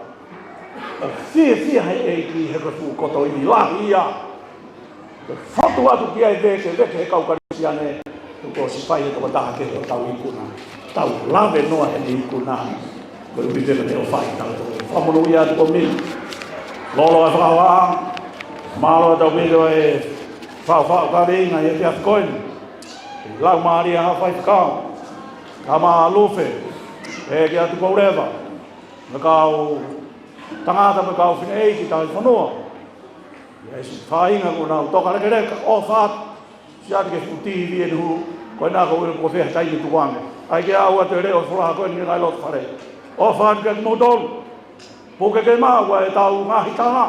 ʻO fiefia he ʻEiki he ko e fuʻu koto ivi lahi ia. Ke fotu atu ki ai e vēkeveke he kau Kalisitiane, kuo ʻosi fai he tokotaha kehe hotau ikuna. Tau lave noa heʻene ikuna. Ko e ʻuhi pē ke ne ʻofa ʻiate kitautolu. Fakamonūʻia atu ko mi. Lolo e fakahohaʻa. Mālō ʻetau pito e faʻufaʻu kaveinga ʻi he efiafi ko eni. Laumālie ʻa e faifekau. Tama Lufe. ʻEiki atu ko Leva. Mo e kau tangata mo e kau fineʻeiki tauhi fonua. ʻIo, ʻi he siʻi faʻahinga kuo nau toka lekeleka, ʻofa atu. Siʻi ʻai ke fuʻu T V ʻe nuhu, ko ena ko e ʻuhinga ko e fē ha taimi tukuange. ʻAi ke aʻu atu e leʻo Folaha ko eni ki he ngaahi loto fale. ʻOfa atu kiate kimoutolu. Puke ke maʻu ʻa ʻetau ngaahi tala.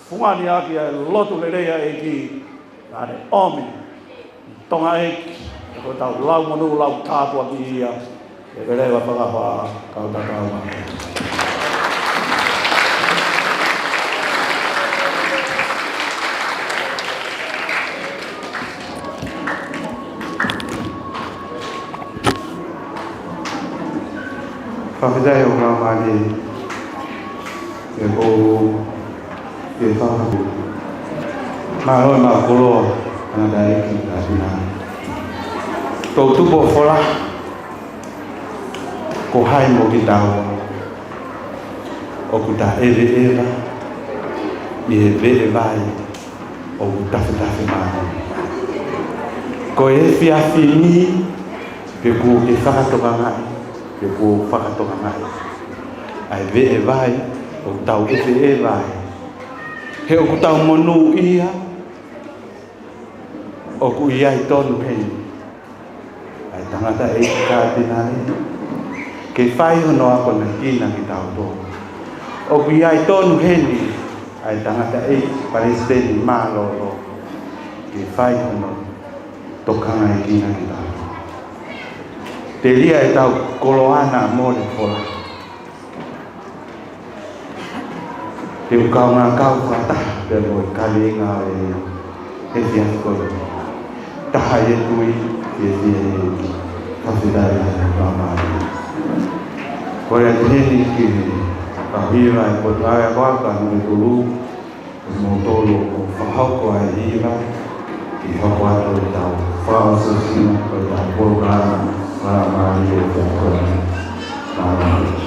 Fungani ʻaki ʻa e lotu lelei ʻa e ʻEiki. Naʻa ne ʻomi Tonga ʻEiki, ko hotau lau monū, lau tāpuaki ia, ʻe lelei ʻa e fakahohaʻa, kau tatau mai. Fakafetaʻi ʻoku mau mālie, ʻe ko e fakahohaʻa. Mālō e maʻu koloa, tangataʻeiki, tangataʻeiki. Toʻutupu ʻo Folaha, ko hai mo kitaua ʻoku ta ʻeveʻeva ʻi he veʻe vai ʻoku tafetafe mai. Ko e efiafi ni, pe kuo ke fakatokangaʻi, pe kuo u fakatokangaʻi ʻa e veʻe vai ʻoku tau ʻeveʻeva ai. He ʻoku tau monūʻia, ʻoku ʻi ai tonu heni ʻa e tangataʻeiki Katinale ke fai hono akonekina kitautolu. ʻOku ʻi ai tonu heni ʻa e tangataʻeiki Palesiteni Mālōlō ke fai hono tokangaekina kitautolu. Telia ʻetau koloa naʻa mole Folaha. Te u kaungā kau fakataha pea mo e kaveinga ʻo e efiafi ko eni. Taha ʻi he tui, fiefia ʻi he ʻEiki. Fakafetaʻi ʻa e māmani. Ko ia te heni ki he kau hiva ʻi he Potungāue Akoako numera tolu, ʻo moutolu ʻoku mou fakahoko ʻa e hiva, ke hoko atu ʻetau fakaʻosi ʻo e polokalama, fakaʻamu ʻa e efiafi ko eni. Mālō.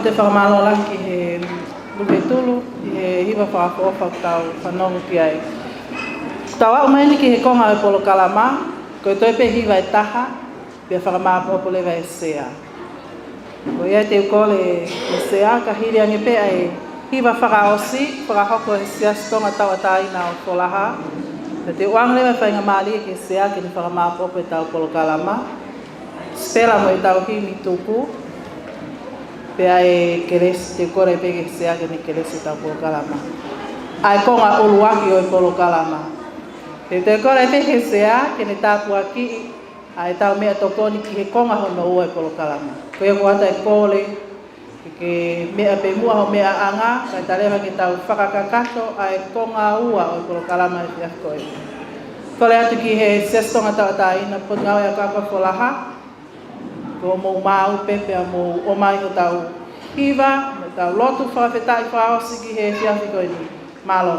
Te u fakamālō lahi ki he Luhetulu, ki he hiva fakaʻofoʻofa ʻoku tau fanongo ki ai. Tau aʻu mai eni ki he konga ʻo e polokalama, ko e toe pē hiva ʻe taha, pea fakamāʻopoʻopo leva ʻe he Sea. Ko ia te u kole ʻe he Sea, ka hili ange pē ʻa e hiva fakaʻosi, fakahoko ʻe he Siasi Tonga Tauʻatāina ʻo Folaha. Pea te u ʻoange leva e faingamālie ki he Sea ke ne fakamāʻopoʻopo ʻetau polokalama. Sipela mo ʻetau himi tuku. Pea ʻe kelesi, te u kole pē ki he Sea ke ne kelesi ʻetau polokalama. ʻA e konga ʻuluaki ʻo e polokalama. Te u kole pē ki he Sea ke ne tāpuakiʻi ʻa ʻetau meʻatokoni ki he konga hono ua ʻo e polokalama. Ko ia ʻoku ʻoatu e kole, ke meʻa pē muʻa ho meʻaʻanga, kae ʻatā leva ke tau fakakakato ʻa e konga ua ʻo e polokalama ʻo e efiafi ko eni. Kole atu ki he Siasi Tonga Tauʻatāina, Potungāue Akoako Folaha, ko hoʻomou maau pē pea mou ʻomai hotau hiva, mo ʻetau lotu fakafetaʻi fakaʻosi ki he efiafi ko eni. Mālō.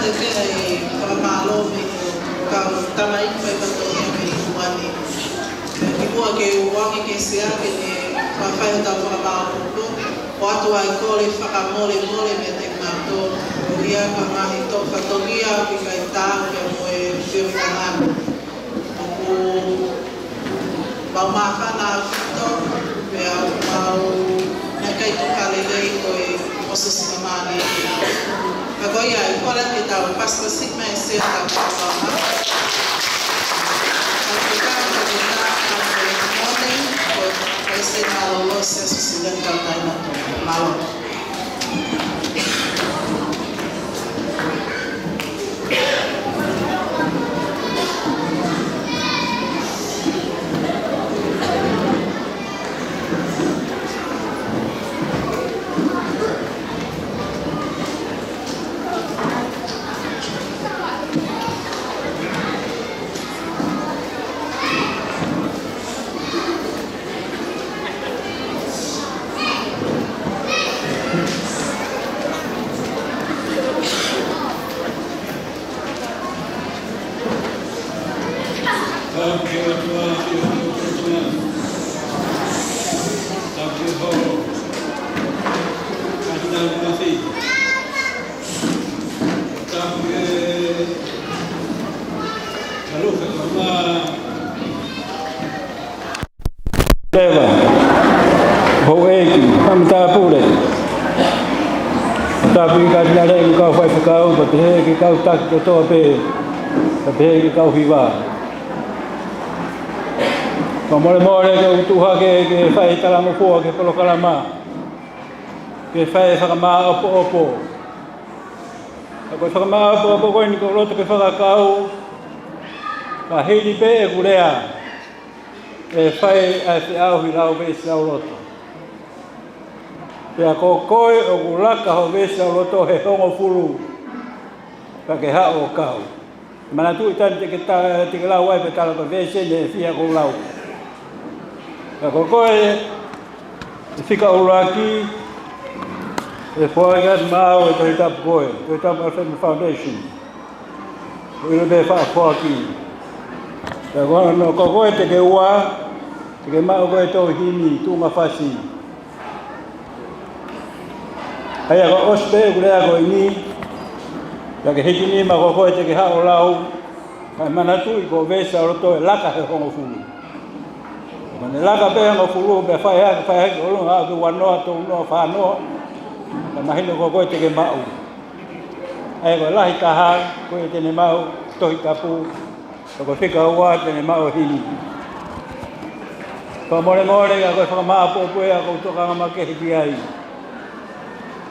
Te pea e fakamālō mei he kau tamaiki faifatongia mei Kuani. Kimuʻa ke u ʻoange ki he Sea ke ne fakafai hotau fakamāʻopoʻopo, ʻoatu ai e kole fakamolemole meiate kinautolu, koeʻuhi ko e ngaahi toʻu fatongia ʻoku ʻikai taau pea mo e feohi ʻa e ngāue. ʻOku mau māfana ʻaupito, pea ʻoku mau naʻe ʻikai tuku ha lelei ko e ʻosi sina mali. Ka ko ia, ʻi he kole ke tau pasipasi mai e Sea ʻo tau kau. Ka ko e kau ka ko e kau ka ko e mone, ko e Palesiteni Mālōlō Siasi Uēsiliana Tautai Natula. Mālō. Leva, houʻeiki, fakatāpule, tāpui Katinale mo e kau faifekau, pea pehē ki he kau taki kotoa pē, pea pehē ki he kau hiva. Fakamolemole ke u tuʻu hake ke fai e talangofua ki he polokalama, ke fai e fakamāʻopoʻopo. Ka ko e fakamāʻopoʻopo ko eni ʻoku ou loto ke fakakau, ka hili pē ʻeku lea, ʻe fai ʻa e feʻauhi lauveesi auloto. Pea ko koe ʻoku laka ho veesi auloto he hongofulu, ka ke haʻu ʻo kau. Manatuʻi taimi te ke ta-, te ke lau ai pea tala ko e veesi eni ʻe fiha ʻoku ou lau. Ka ko koe, ʻe fika ʻuluaki, ʻe foaki atu maʻau e Tohi Tapu ko ē, Tohi Tapu ʻa e Family Foundation. Ko ilo pē faʻa foaki. Ka ko hono, ko koe te ke ua, te ke maʻu koe e tohi himi, tuʻunga fasi. ʻA ia ka ʻosi pē ʻeku lea ko eni, ka ke hiki nima ko koe te ke haʻu ʻo lau, kae manatuʻi ko e veesi auloto ʻe laka he hongofulu. Ka ne laka pē hongofulu, pea fai hake, fai hake, ʻolunga aʻu ki he uanoa, tolunoa, fānoa, ka mahino ko koe te ke maʻu. ʻA ia ko e lahi taha, ko ia te ne maʻu Tohi Tapu, ka ko e fika ua te ne maʻu e himi. Fakamolemole, ka ko e fakamāʻopoʻopo ia ʻoku ou tokanga makehe ki ai.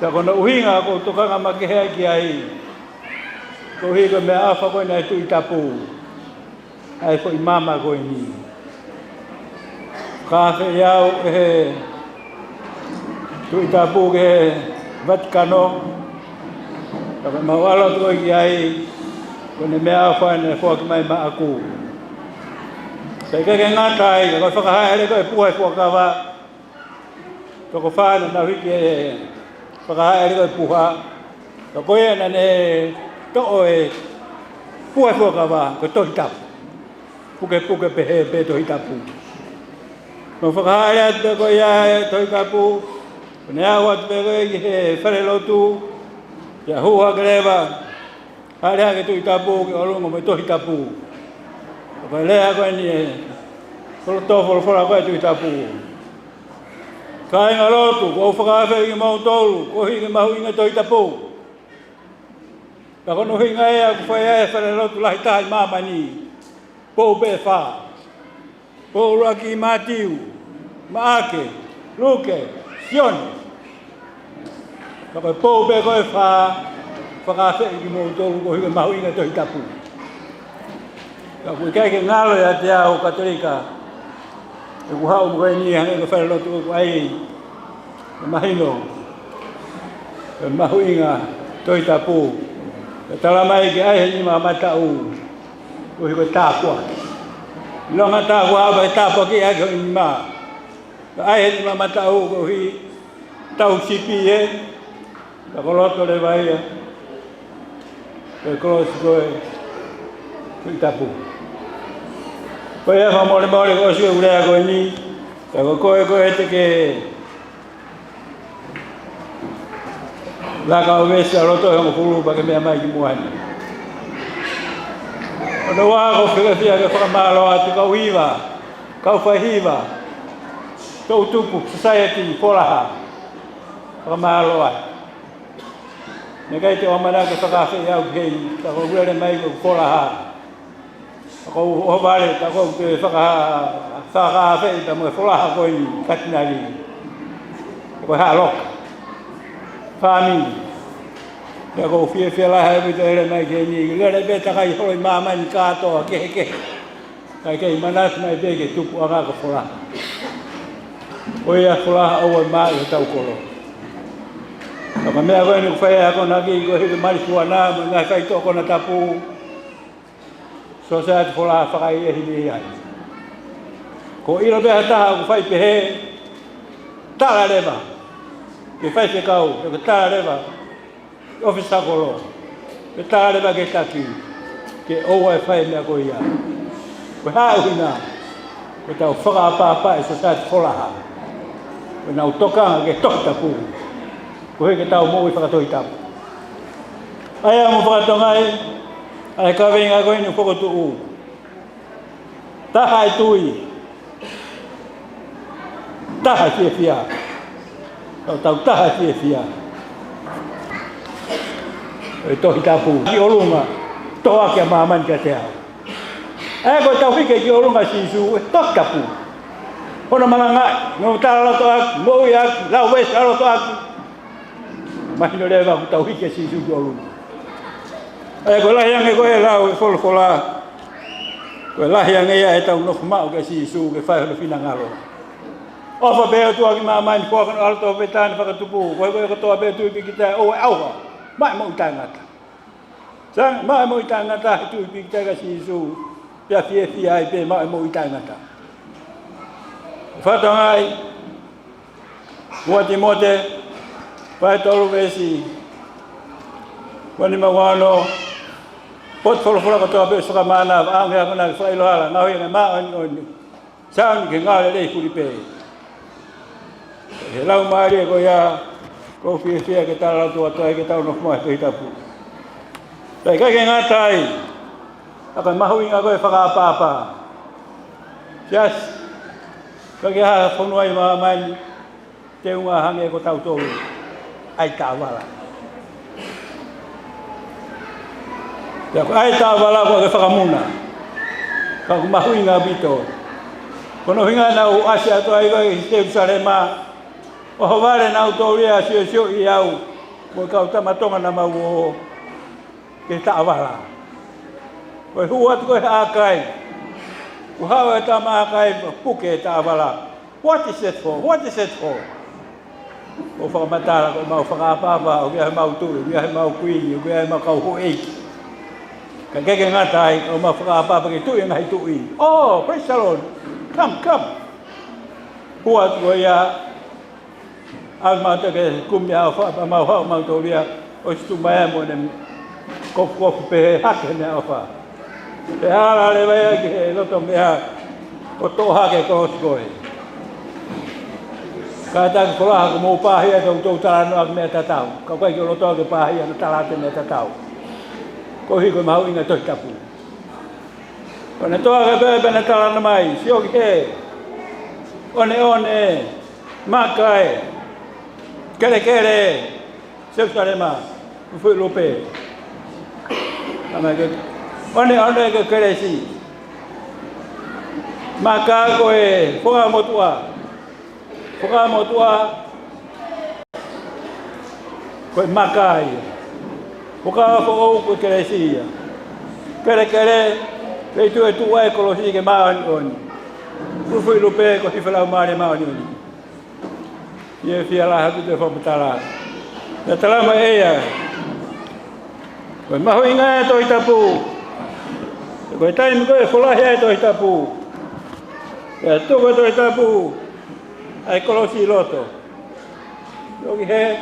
Ka ko hono ʻuhinga ʻoku ou tokanga makehe ai ki ai, koeʻuhi ko e meʻaʻofa ko ena ʻa e Tohi Tapu, ʻa e foʻi mama ko eni. Ka feʻiau ʻe he Tohi Tapu ki he Vatikano, ka ko e mau ʻalu atu ko ē ki ai, ko ʻene meʻaʻofa ʻene foaki mai maʻaku. Pea ʻikai ke ngata ai, ka ko e fakahāʻele ko ē e puha e fuakava, tokofā naʻa nau hiki e fakahāʻele ko ē e puha, ka ko ia naʻa ne toʻo e puha e fuakava, ko e Tohi Tapu. Pukepuke pehē pē Tohi Tapu. Naʻa nau fakahāʻele atu pē ko ia e Tohi Tapu, ko ʻene aʻu atu pē ko ē ki he falelotu, pea hū hake leva, hāʻele hake e Tohi Tapu ki ʻolunga mo e Tohi Tapu. Ko e lea ko eni ʻa e folofola, folofola ko ē ʻa e Tohi Tapu. Kāinga lotu, ʻoku ou fakaafeʻi kimoutolu, koeʻuhi ko e mahuʻinga e Tohi Tapu. Ka ko hono ʻuhinga ia ʻoku fai ai e falelotu lahi taha ʻi māmani. Pou pē ʻe fā. Pou ʻuluaki Mātiu, Maʻake, Luke, Sione. Ka ko e pou pē ko ē ʻe fā, fakaafeʻi kimoutolu koeʻuhi ko e mahuʻinga e Tohi Tapu. Ka ʻoku ʻikai ke ngalo ʻiate au Katolika, ʻeku haʻu mo ko eni hangē ko e falelotu ʻoku ʻai, ʻe mahino, ʻe mahuʻinga e Tohi Tapu. Pea tala mai ke ʻai he nima mataʻu, koeʻuhi ko e tāpuaki. ʻIlonga tāpuaki, ʻa e tāpuaki ʻaki hoʻo nima. Ka ʻai he nima mataʻu koeʻuhi tau sipi ē, ka ko loto leva ia. Ko e kolosi ko e Tuʻi Tapu. Ko ia fakamolemole ko e ʻosi e ʻū lea ko eni, ka ko koe ko e te ke laka ʻo veesi ʻa loto ʻe hongofulu pea ke meʻa mai ki muʻa ni. ʻOku ou fiefia ke fakamālō atu ki he kau hiva, kau faihiva, toʻutupu, society, Folaha. Fakamālō atu. Naʻe ʻikai te u ʻamanaki ke fakaafeʻi au ki heni, ka ko e lele mai ko e Folaha. Ka ko e ʻohovale, ka ko e faka-, fakaafeʻi pea mo e Folaha ko eni, Katinali. Ko e Haʻaloka. Fāmili. Pea ʻoku ou fiefia lahi ʻaupito he lele mai ki heni, lele pē takai holo ʻi māmani kātoa kehekehe. Kae kei manatu mai pē ki he tupuʻanga ko Folaha. Ko ia Folaha ʻoua ʻe maʻu ʻe hotau kolo. Ka ko e meʻa ko eni ʻoku fai ai e akonaki ko e hiki malihuana mo e ngaahi faitoʻo konatapu. Sōsaieti Folaha fakaʻehiʻehi ai. Ko e ʻilo pē ha taha ʻoku fai pehē, tala leva ki he faifekau, pe ko e tala leva ʻofisa kolo, pe tala leva ki he taki, ke ʻoua ʻe fai e meʻa ko ia. Ko e hā ʻuhinga? Ko ʻetau fakaʻapaʻapa e Sōsaieti Folaha. Ko ʻenau tokanga ki he Tohi Tapu. Koeʻuhi ke tau moʻui fakatohitapu. ʻA ia mo fakatonga ai, ʻa e kaveinga ko eni ʻoku fokotuʻu. Taha e tui. Taha e fiefia. Tau, tau taha e fiefia. ʻE Tohi Tapu. Ki ʻolunga. Tohoakiʻi ʻa māmani kiate au. ʻA ia ko ʻetau hiki ki ʻolunga ʻa Sīsū, ʻe Tohi Tapu. Hono malangaʻi, hono talalotoʻaki, moʻuiʻaki, lau veesi ʻa loto ʻaki. Mahino leva ʻoku tau hiki ʻa Sīsū ki ʻolunga. ʻA ia ko e lahi ange ko e lau e folofola. Ko e lahi ange ia ʻetau nofo maʻu kia Sīsū ke fai hono finangalo. ʻOfa pē ʻOtua ki māmani, foaki hono ʻAlo tofu pē taʻengata fakatupu, ko e kotoa pē tui pīkitai ʻoua ʻe ʻauha, maʻu e moʻui taʻengata. Sai, maʻu e moʻui taʻengata he tui pīkitai kia Sīsū, pea fiefia ai pē maʻu e moʻui taʻengata. Fakatonga ai, ua Tīmote, vahe tolu veesi ua nima ua ono, potu folofola kotoa pē ʻoku fakamānava, ʻa e ngaahi akonaki fakaʻiloa, ngaahi akonaki māʻoniʻoni. Sai, ke ngāue lelei fuli pē. He laumālie ko ia, ʻoku ou fiefia ke talaloto atu ai ke tau nofo maʻu he Tohi Tapu. Pea ʻikai ke ngata ai, ʻa e mahuʻinga ko e fakaʻapaʻapa. Yes. Ka ke ha fonua ʻi māmani, teunga hangē ko tautolu ʻa e taʻovala. Pea ko e taʻovala ko e fakamuna. Ka ʻoku mahuʻinga ʻaupito. Ko hono ʻuhinga naʻa nau ʻasi atu ai ko ē ʻi Selusalema, ʻohovale nautolu ia ʻo siosioʻi au, mo e kau tama Tonga naʻa mau ō ki he taʻovala. Ko e hū atu ko ē ʻa e kai. Kuo haʻu e tama kai, puke e taʻovala. What is it for? What is it for? ʻO fakamatala, ko ʻemau fakaʻapaʻapa, ʻoku ʻi ai ʻemau tuʻi, ʻoku ʻi ai ʻemau kuini, ʻoku ʻi ai ʻemau kau houʻeiki. Ka ʻikai ke ngata ai, ʻoku mau fakaʻapaʻapa ki he Tuʻi ʻo e ngaahi tuʻi. Oh, praise the Lord. Come, come. Hū atu ko ia, ʻalu mautolu ki he kumi ʻofa, pea mau haʻu mautolu ia ʻo ʻosi tuʻu mai mo ʻene kofukofu pehē hake he meʻaʻofa. Pea ʻalu leva ia ki he loto meʻa ʻo toʻo hake e kolosi ko ē. Kātaki Folaha, ʻoku mou pāhia he ʻoku mou talanoa ki he meʻa tatau. Ka ʻoku ʻikai ke u loto au ke pāhia ʻo tala atu e meʻa tatau. Koeʻuhi ko e mahuʻinga e Tohi Tapu. Pea na toʻo hake pē, pea na talanoa mai, sio ki he ʻoneʻone, maka ē, kelekele ē, Selusalema, fuʻu lupe. Tama ke, ʻoneʻone ko e kelesi. Maka ko e Fuakava Motuʻa. Fuakava Motuʻa ko e maka ia. Fuakava Foʻou ko e kelesi ia. Kelekele, feituʻu ʻe tuʻu ai e kolosi ke māʻoniʻoni. Fuʻu lupe ko e hifo e Laumālie Māʻoniʻoni. Fiefia lahi atu e fakamatala. Naʻe tala mai ʻe ia, ko e mahuʻinga e Tohi Tapu. Ko e taimi ko ē ʻe folahi ai e Tohi Tapu, ʻe tuku e Tohi Tapu ʻa e kolosi ʻi loto. Toki he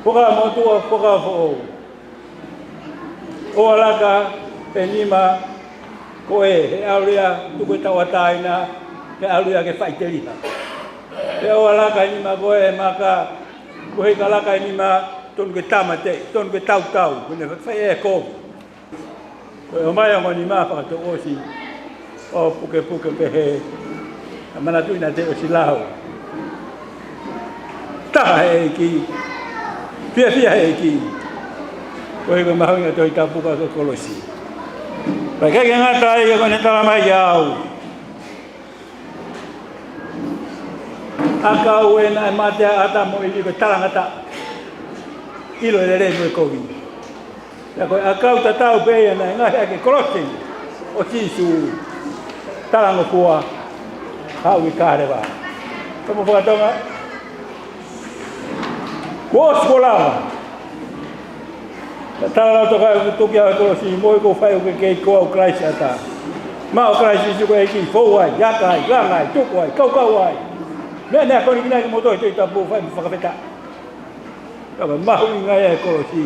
Fuakava Motuʻa, Fuakava Foʻou. ʻOua laka e nima ko ē he ʻalu ia tuku e tauʻatāina, he ʻalu ia ke faʻiteliha. Pea ʻoua laka e nima ko ē he maka, koeʻuhi ka laka e nima tonu ke tāmateʻi, tonu ke tautau, ko ʻene fai e kovi. Ko e ʻomai ongo nima fakatouʻosi ʻo pukepuke pehē, ka manatuʻi naʻa te ʻosi lau. Taha he ʻEiki, fiefia he ʻEiki. Koeʻuhi ko e mahuʻinga e Tohi Tapu ka ko e kolosi. Pea ʻikai ke ngata ai ka ko ʻene tala mai kiate au, ʻakau ē naʻe mate ʻa ʻĀtama mo ʻIvi ko e talangataʻa, ʻilo e lelei mo e kovi. Pea ko e ʻakau tatau pē ia naʻe ngaohi ʻaki e kolosi ʻo Sīsū, talangofua, haʻu ki Kalevale. Ka mo fakatonga, kuo ʻosi kuo lava. Ka tala lau toka ʻoku tuki au he kolosi, mo ʻikai fai ʻo ke kei ko au Kalaisi ʻatā. Maʻu ʻa Kalaisi Sīsū ko e ʻEiki, fou ai, aka ai, langa ai, tuku ai, kaukau ai. Meʻa naʻe akonekina kimoutolu he Tohi Tapu, fai mo fakafetaʻi. Ka ko e mahuʻinga ia e kolosi,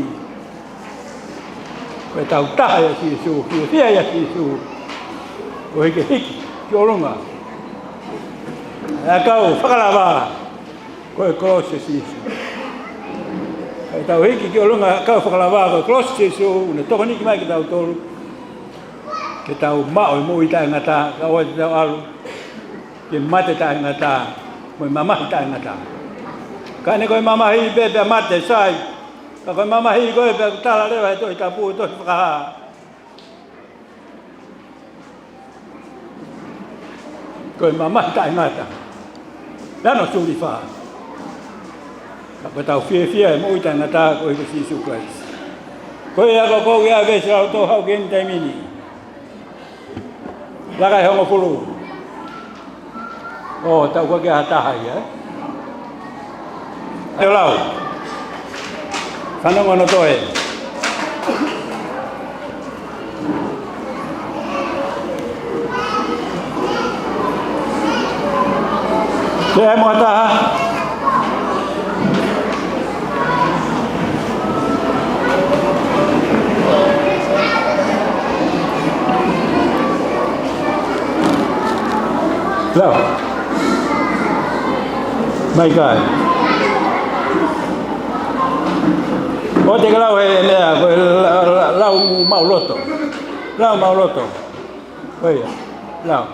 ko e tautaha ʻia Sīsū, fiefia ʻia Sīsū, koeʻuhi ke hiki ki ʻolunga e ʻakau fakalava ko e kolosi ʻo Sīsū. Ka tau hiki ki ʻolunga e ʻakau fakalava ko e kolosi ʻo Sīsū, ʻoku ne tokoni mai kiate kitautolu ke tau maʻu e moʻui taʻengata, kae ʻoua te tau ʻalu ki he mate taʻengata mo e mamahi taʻengata. Ka ne ko e mamahi pē pea mate, sai. Ka ko e mamahi ko ē pea ʻoku tala leva he Tohi Tapu, tohi Fakahā, ko e mamahi taʻengata, lanu sulifā. Ka ko ʻetau fiefia he moʻui taʻengata koeʻuhi ko Sīsū Kalaisi. Ko ia ko ʻeku ia veesi lau tō hau ki he taimi ni. Laka e hongofulu. ʻO, tau ko ke ha taha ia, ē? Te lau. Fanongo hono toe. Te mo ha taha. Lau. Mai kai. ʻOua te ke lau he meʻa, ko e la-, la-, lau maʻuloto. Lau maʻuloto. Ko ia. Lau.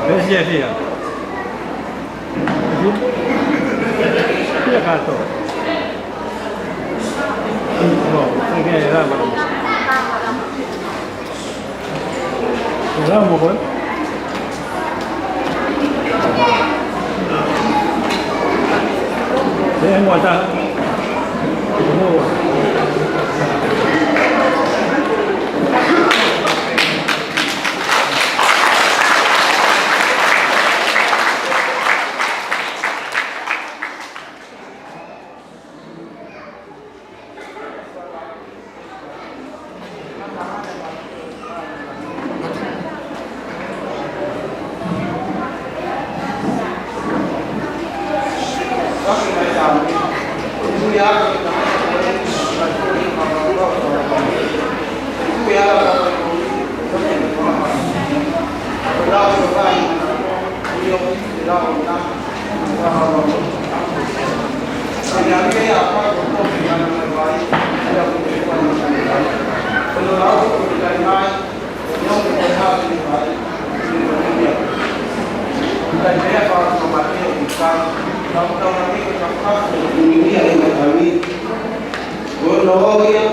Gracias, tía. Tía Cato. No, hay que dar, vamos. Ramo, pues. Sí, es mortal. Ko hono ʻuhinga,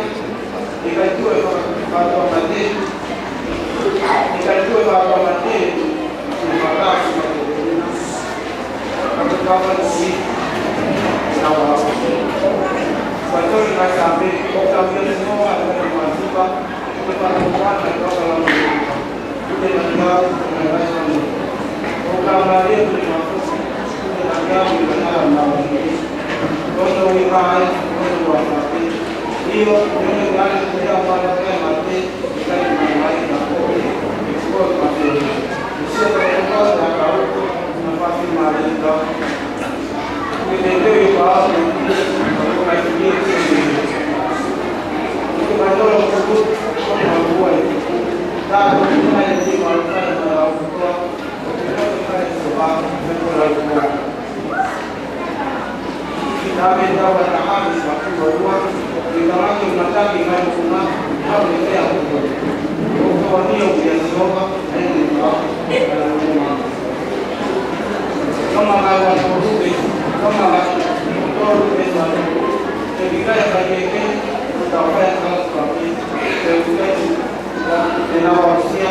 ʻikai tuʻu e faka-, fakatomala mate. ʻIkai tuʻu e fakatomala mate, ʻi he fakatomala mate. Ka ko e kau fai si, na wa. Ko e tolu na ka me, ʻo ka me ni no, a ka me matuka, ko e fakatomala mate, ko e fakatomala mate. Roma vahe ono, veesi ua tolu. He ko e tokonaki ʻa e ʻAlo ko e mate, ko e ʻaho ʻe taha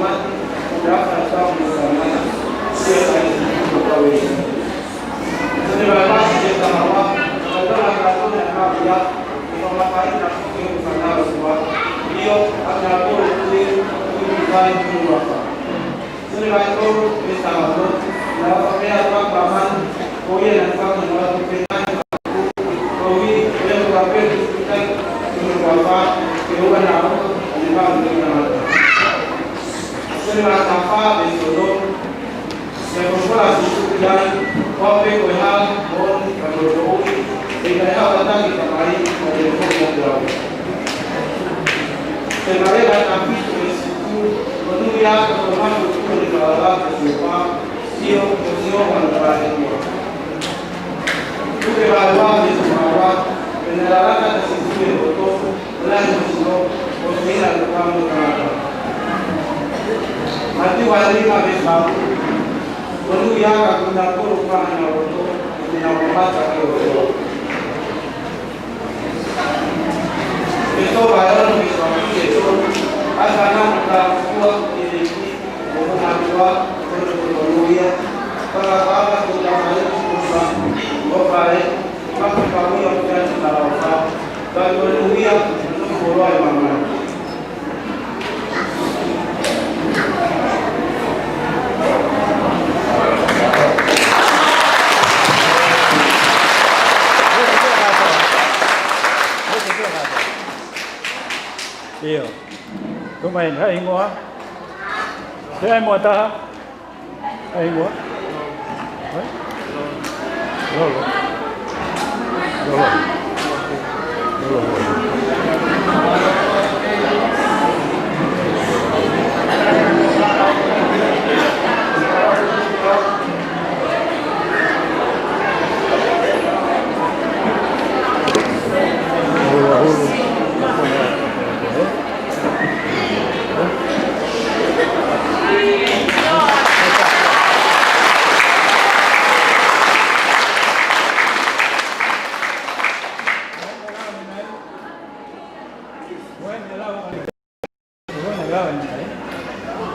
mo e tangata, ʻio ʻe ʻikai tuʻu ʻo kau ʻi ai. Sone vahe ua, veesi taha ua, ko e tangata ko e ʻaho ia, ʻe fakamamafaʻi na ko e fānau ʻa e ʻOtua, ʻio, ʻa kinautolu ʻoku tui, ʻoku tui ki he Faʻē ʻi hono huafa. Sone vahe tolu, veesi taha ono, naʻa nau fakapehē atu ʻa māmani, ko ia naʻa nau fakahinohino atu pē ai, ko ia naʻa nau fakapehē atu pē ai, ko hono huafa, ke ʻoua naʻa ʻoho, ʻi he manu ʻo e tangata. Sone vahe taha fā, veesi ono, naʻe folofola ʻa Sīsū ki ai, ko au pē ko e hala, moʻoni, mo e moʻui, ʻe ʻikai haʻu ha taha ki he Tamai, ʻi he ʻofa ʻiate au. Semaia vahe taha fitu, veesi fitu, monūʻia ʻa e kau manu ʻoku tuʻu ʻi he falala ʻo Sihova, ʻio, ko Sihova hono faʻē ʻOtua. Luke vahe ua, veesi taha ua, pea naʻe lalanga ʻa Sīsū ʻi he poto, ʻo lahi hono sino, ʻo sio ki he kau manu ʻo e tangata. Mātiu vahe nima, veesi valu, monūʻia ʻa kinautolu ʻoku maʻu ʻenau loto, he te nau mamata ki he ʻOtua. Pea ko e vahe ono, veesi valu ki he tolu, ʻa e fānau naʻa nau tala ʻOtua, ʻi he ʻEiki, ʻo mo mātuʻa, ʻo mo tonu ia, fakakaukau ki he Tamai, ʻo fa, ʻo faʻē, ʻo fakakaukau ia ʻo fiani talaʻofa, ka ʻoku monūʻia, ʻo nofo koloa ʻi māmani. Mai, hai hingoa? He ai mo taha? Hai hingoa? Hai? Lolo. Lolo. Lolo.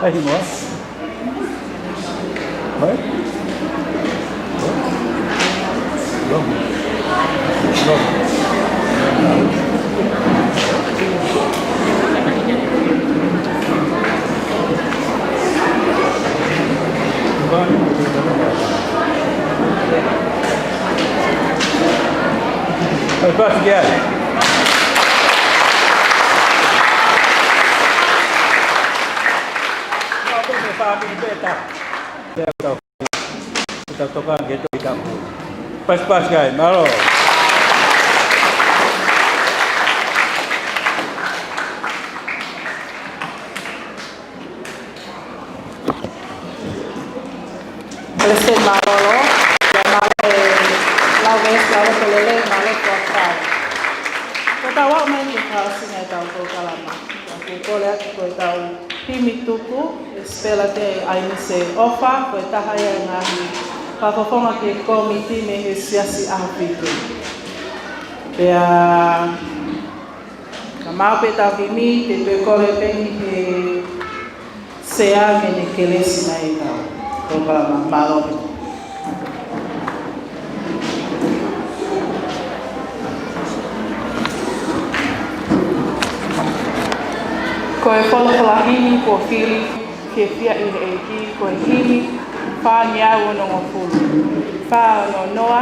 Hai hingoa? Hai? Lolo. Lolo. Ai, pasi ki ai. Nō, ko e fāmili pē ta. Leo tau. Tau toka ke toi tapu. Pasi, pasi ki ai, mālō. Palesiteni mālōlō, pea mālō e lau veesi ʻa e loto lelei, mālō ko e fai. Ko ʻetau aʻu mai ki he fakaʻosinga ʻetau polokalama. Pea ʻoku ou kole atu ko ʻetau himi tuku, ʻe Sipela Te ʻAinise ʻOfa, ko e taha ia e ngaahi fakafofonga ki he kōmiti mei he Siasi ʻAhofitu. Pea ka maʻu pē ʻetau himi, te u toe kole pē ki he Sea ke ne kelesi mai ʻetau polokalama, mālō. Ko e folofola himi kuo fili ke fiefia ʻi he ʻEiki, ko e himi fā ngeau onongofulu, fā ono noa,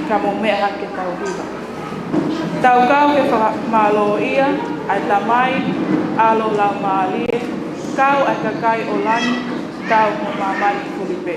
ka mou meʻa hake ke tau hiva. Tau kau ke fakamālōʻia ʻa e Tamai, ʻAlo, Laumālie, kau ʻa e kakai ʻo langi, kau mo māmani fulipē.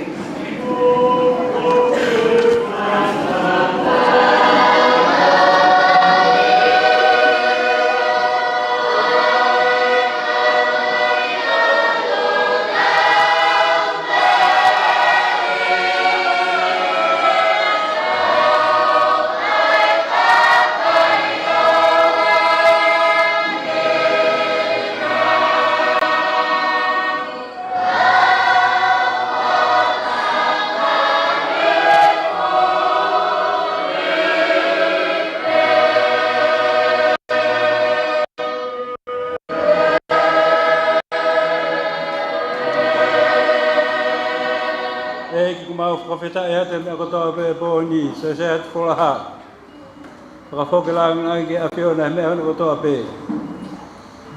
ʻEiki, ʻoku mau fakafetaʻi atu he meʻa kotoa pē he pō ni, sese atu folaha. Fakafoki lāngilangi ki he ʻAfiona he meʻa hono kotoa pē.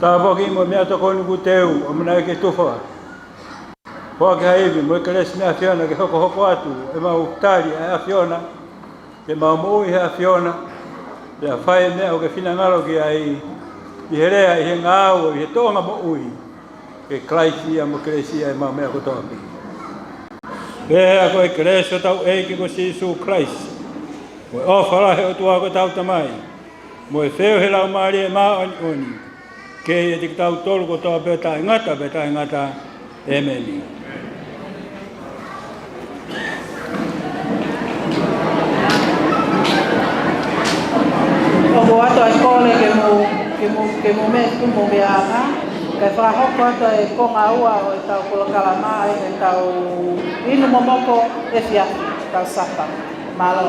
Tāpuaki mo e meʻatokoni kuo teu, ʻamanaki ke tufa. Foaki ha ivi mo e kelesi mei he ʻAfiona ke hokohoko atu ʻemau tali ʻa e ʻAfiona, ke mau moʻui he ʻAfiona, pea fai e meʻa ʻoku ke finangalo ki ai, ʻi he lea, ʻi he ngāue, ʻi he tōʻonga moʻui, ke Kalaisi ia mo kelesi ia ʻemau meʻa kotoa pē. Pea ko e kelesi ʻa hotau ʻEiki ko Sīsū Kalaisi, mo e ʻofa lahi ʻa e ʻOtua ko hotau Tamai, mo e feohi ʻa e Laumālie Māʻoniʻoni, ke ʻiate kitautolu kotoa pē taʻengata pea taʻengata. ʻĒmeni. ʻOku ʻoatu ʻa e kole ke mou, ke mou, ke mou meʻa tuʻu mo meʻa anga, kae fakahoko atu ʻa e konga ua ʻo ʻetau polokalama, ʻa ʻetau inu momoko efiafi, ʻetau sapa. Mālō.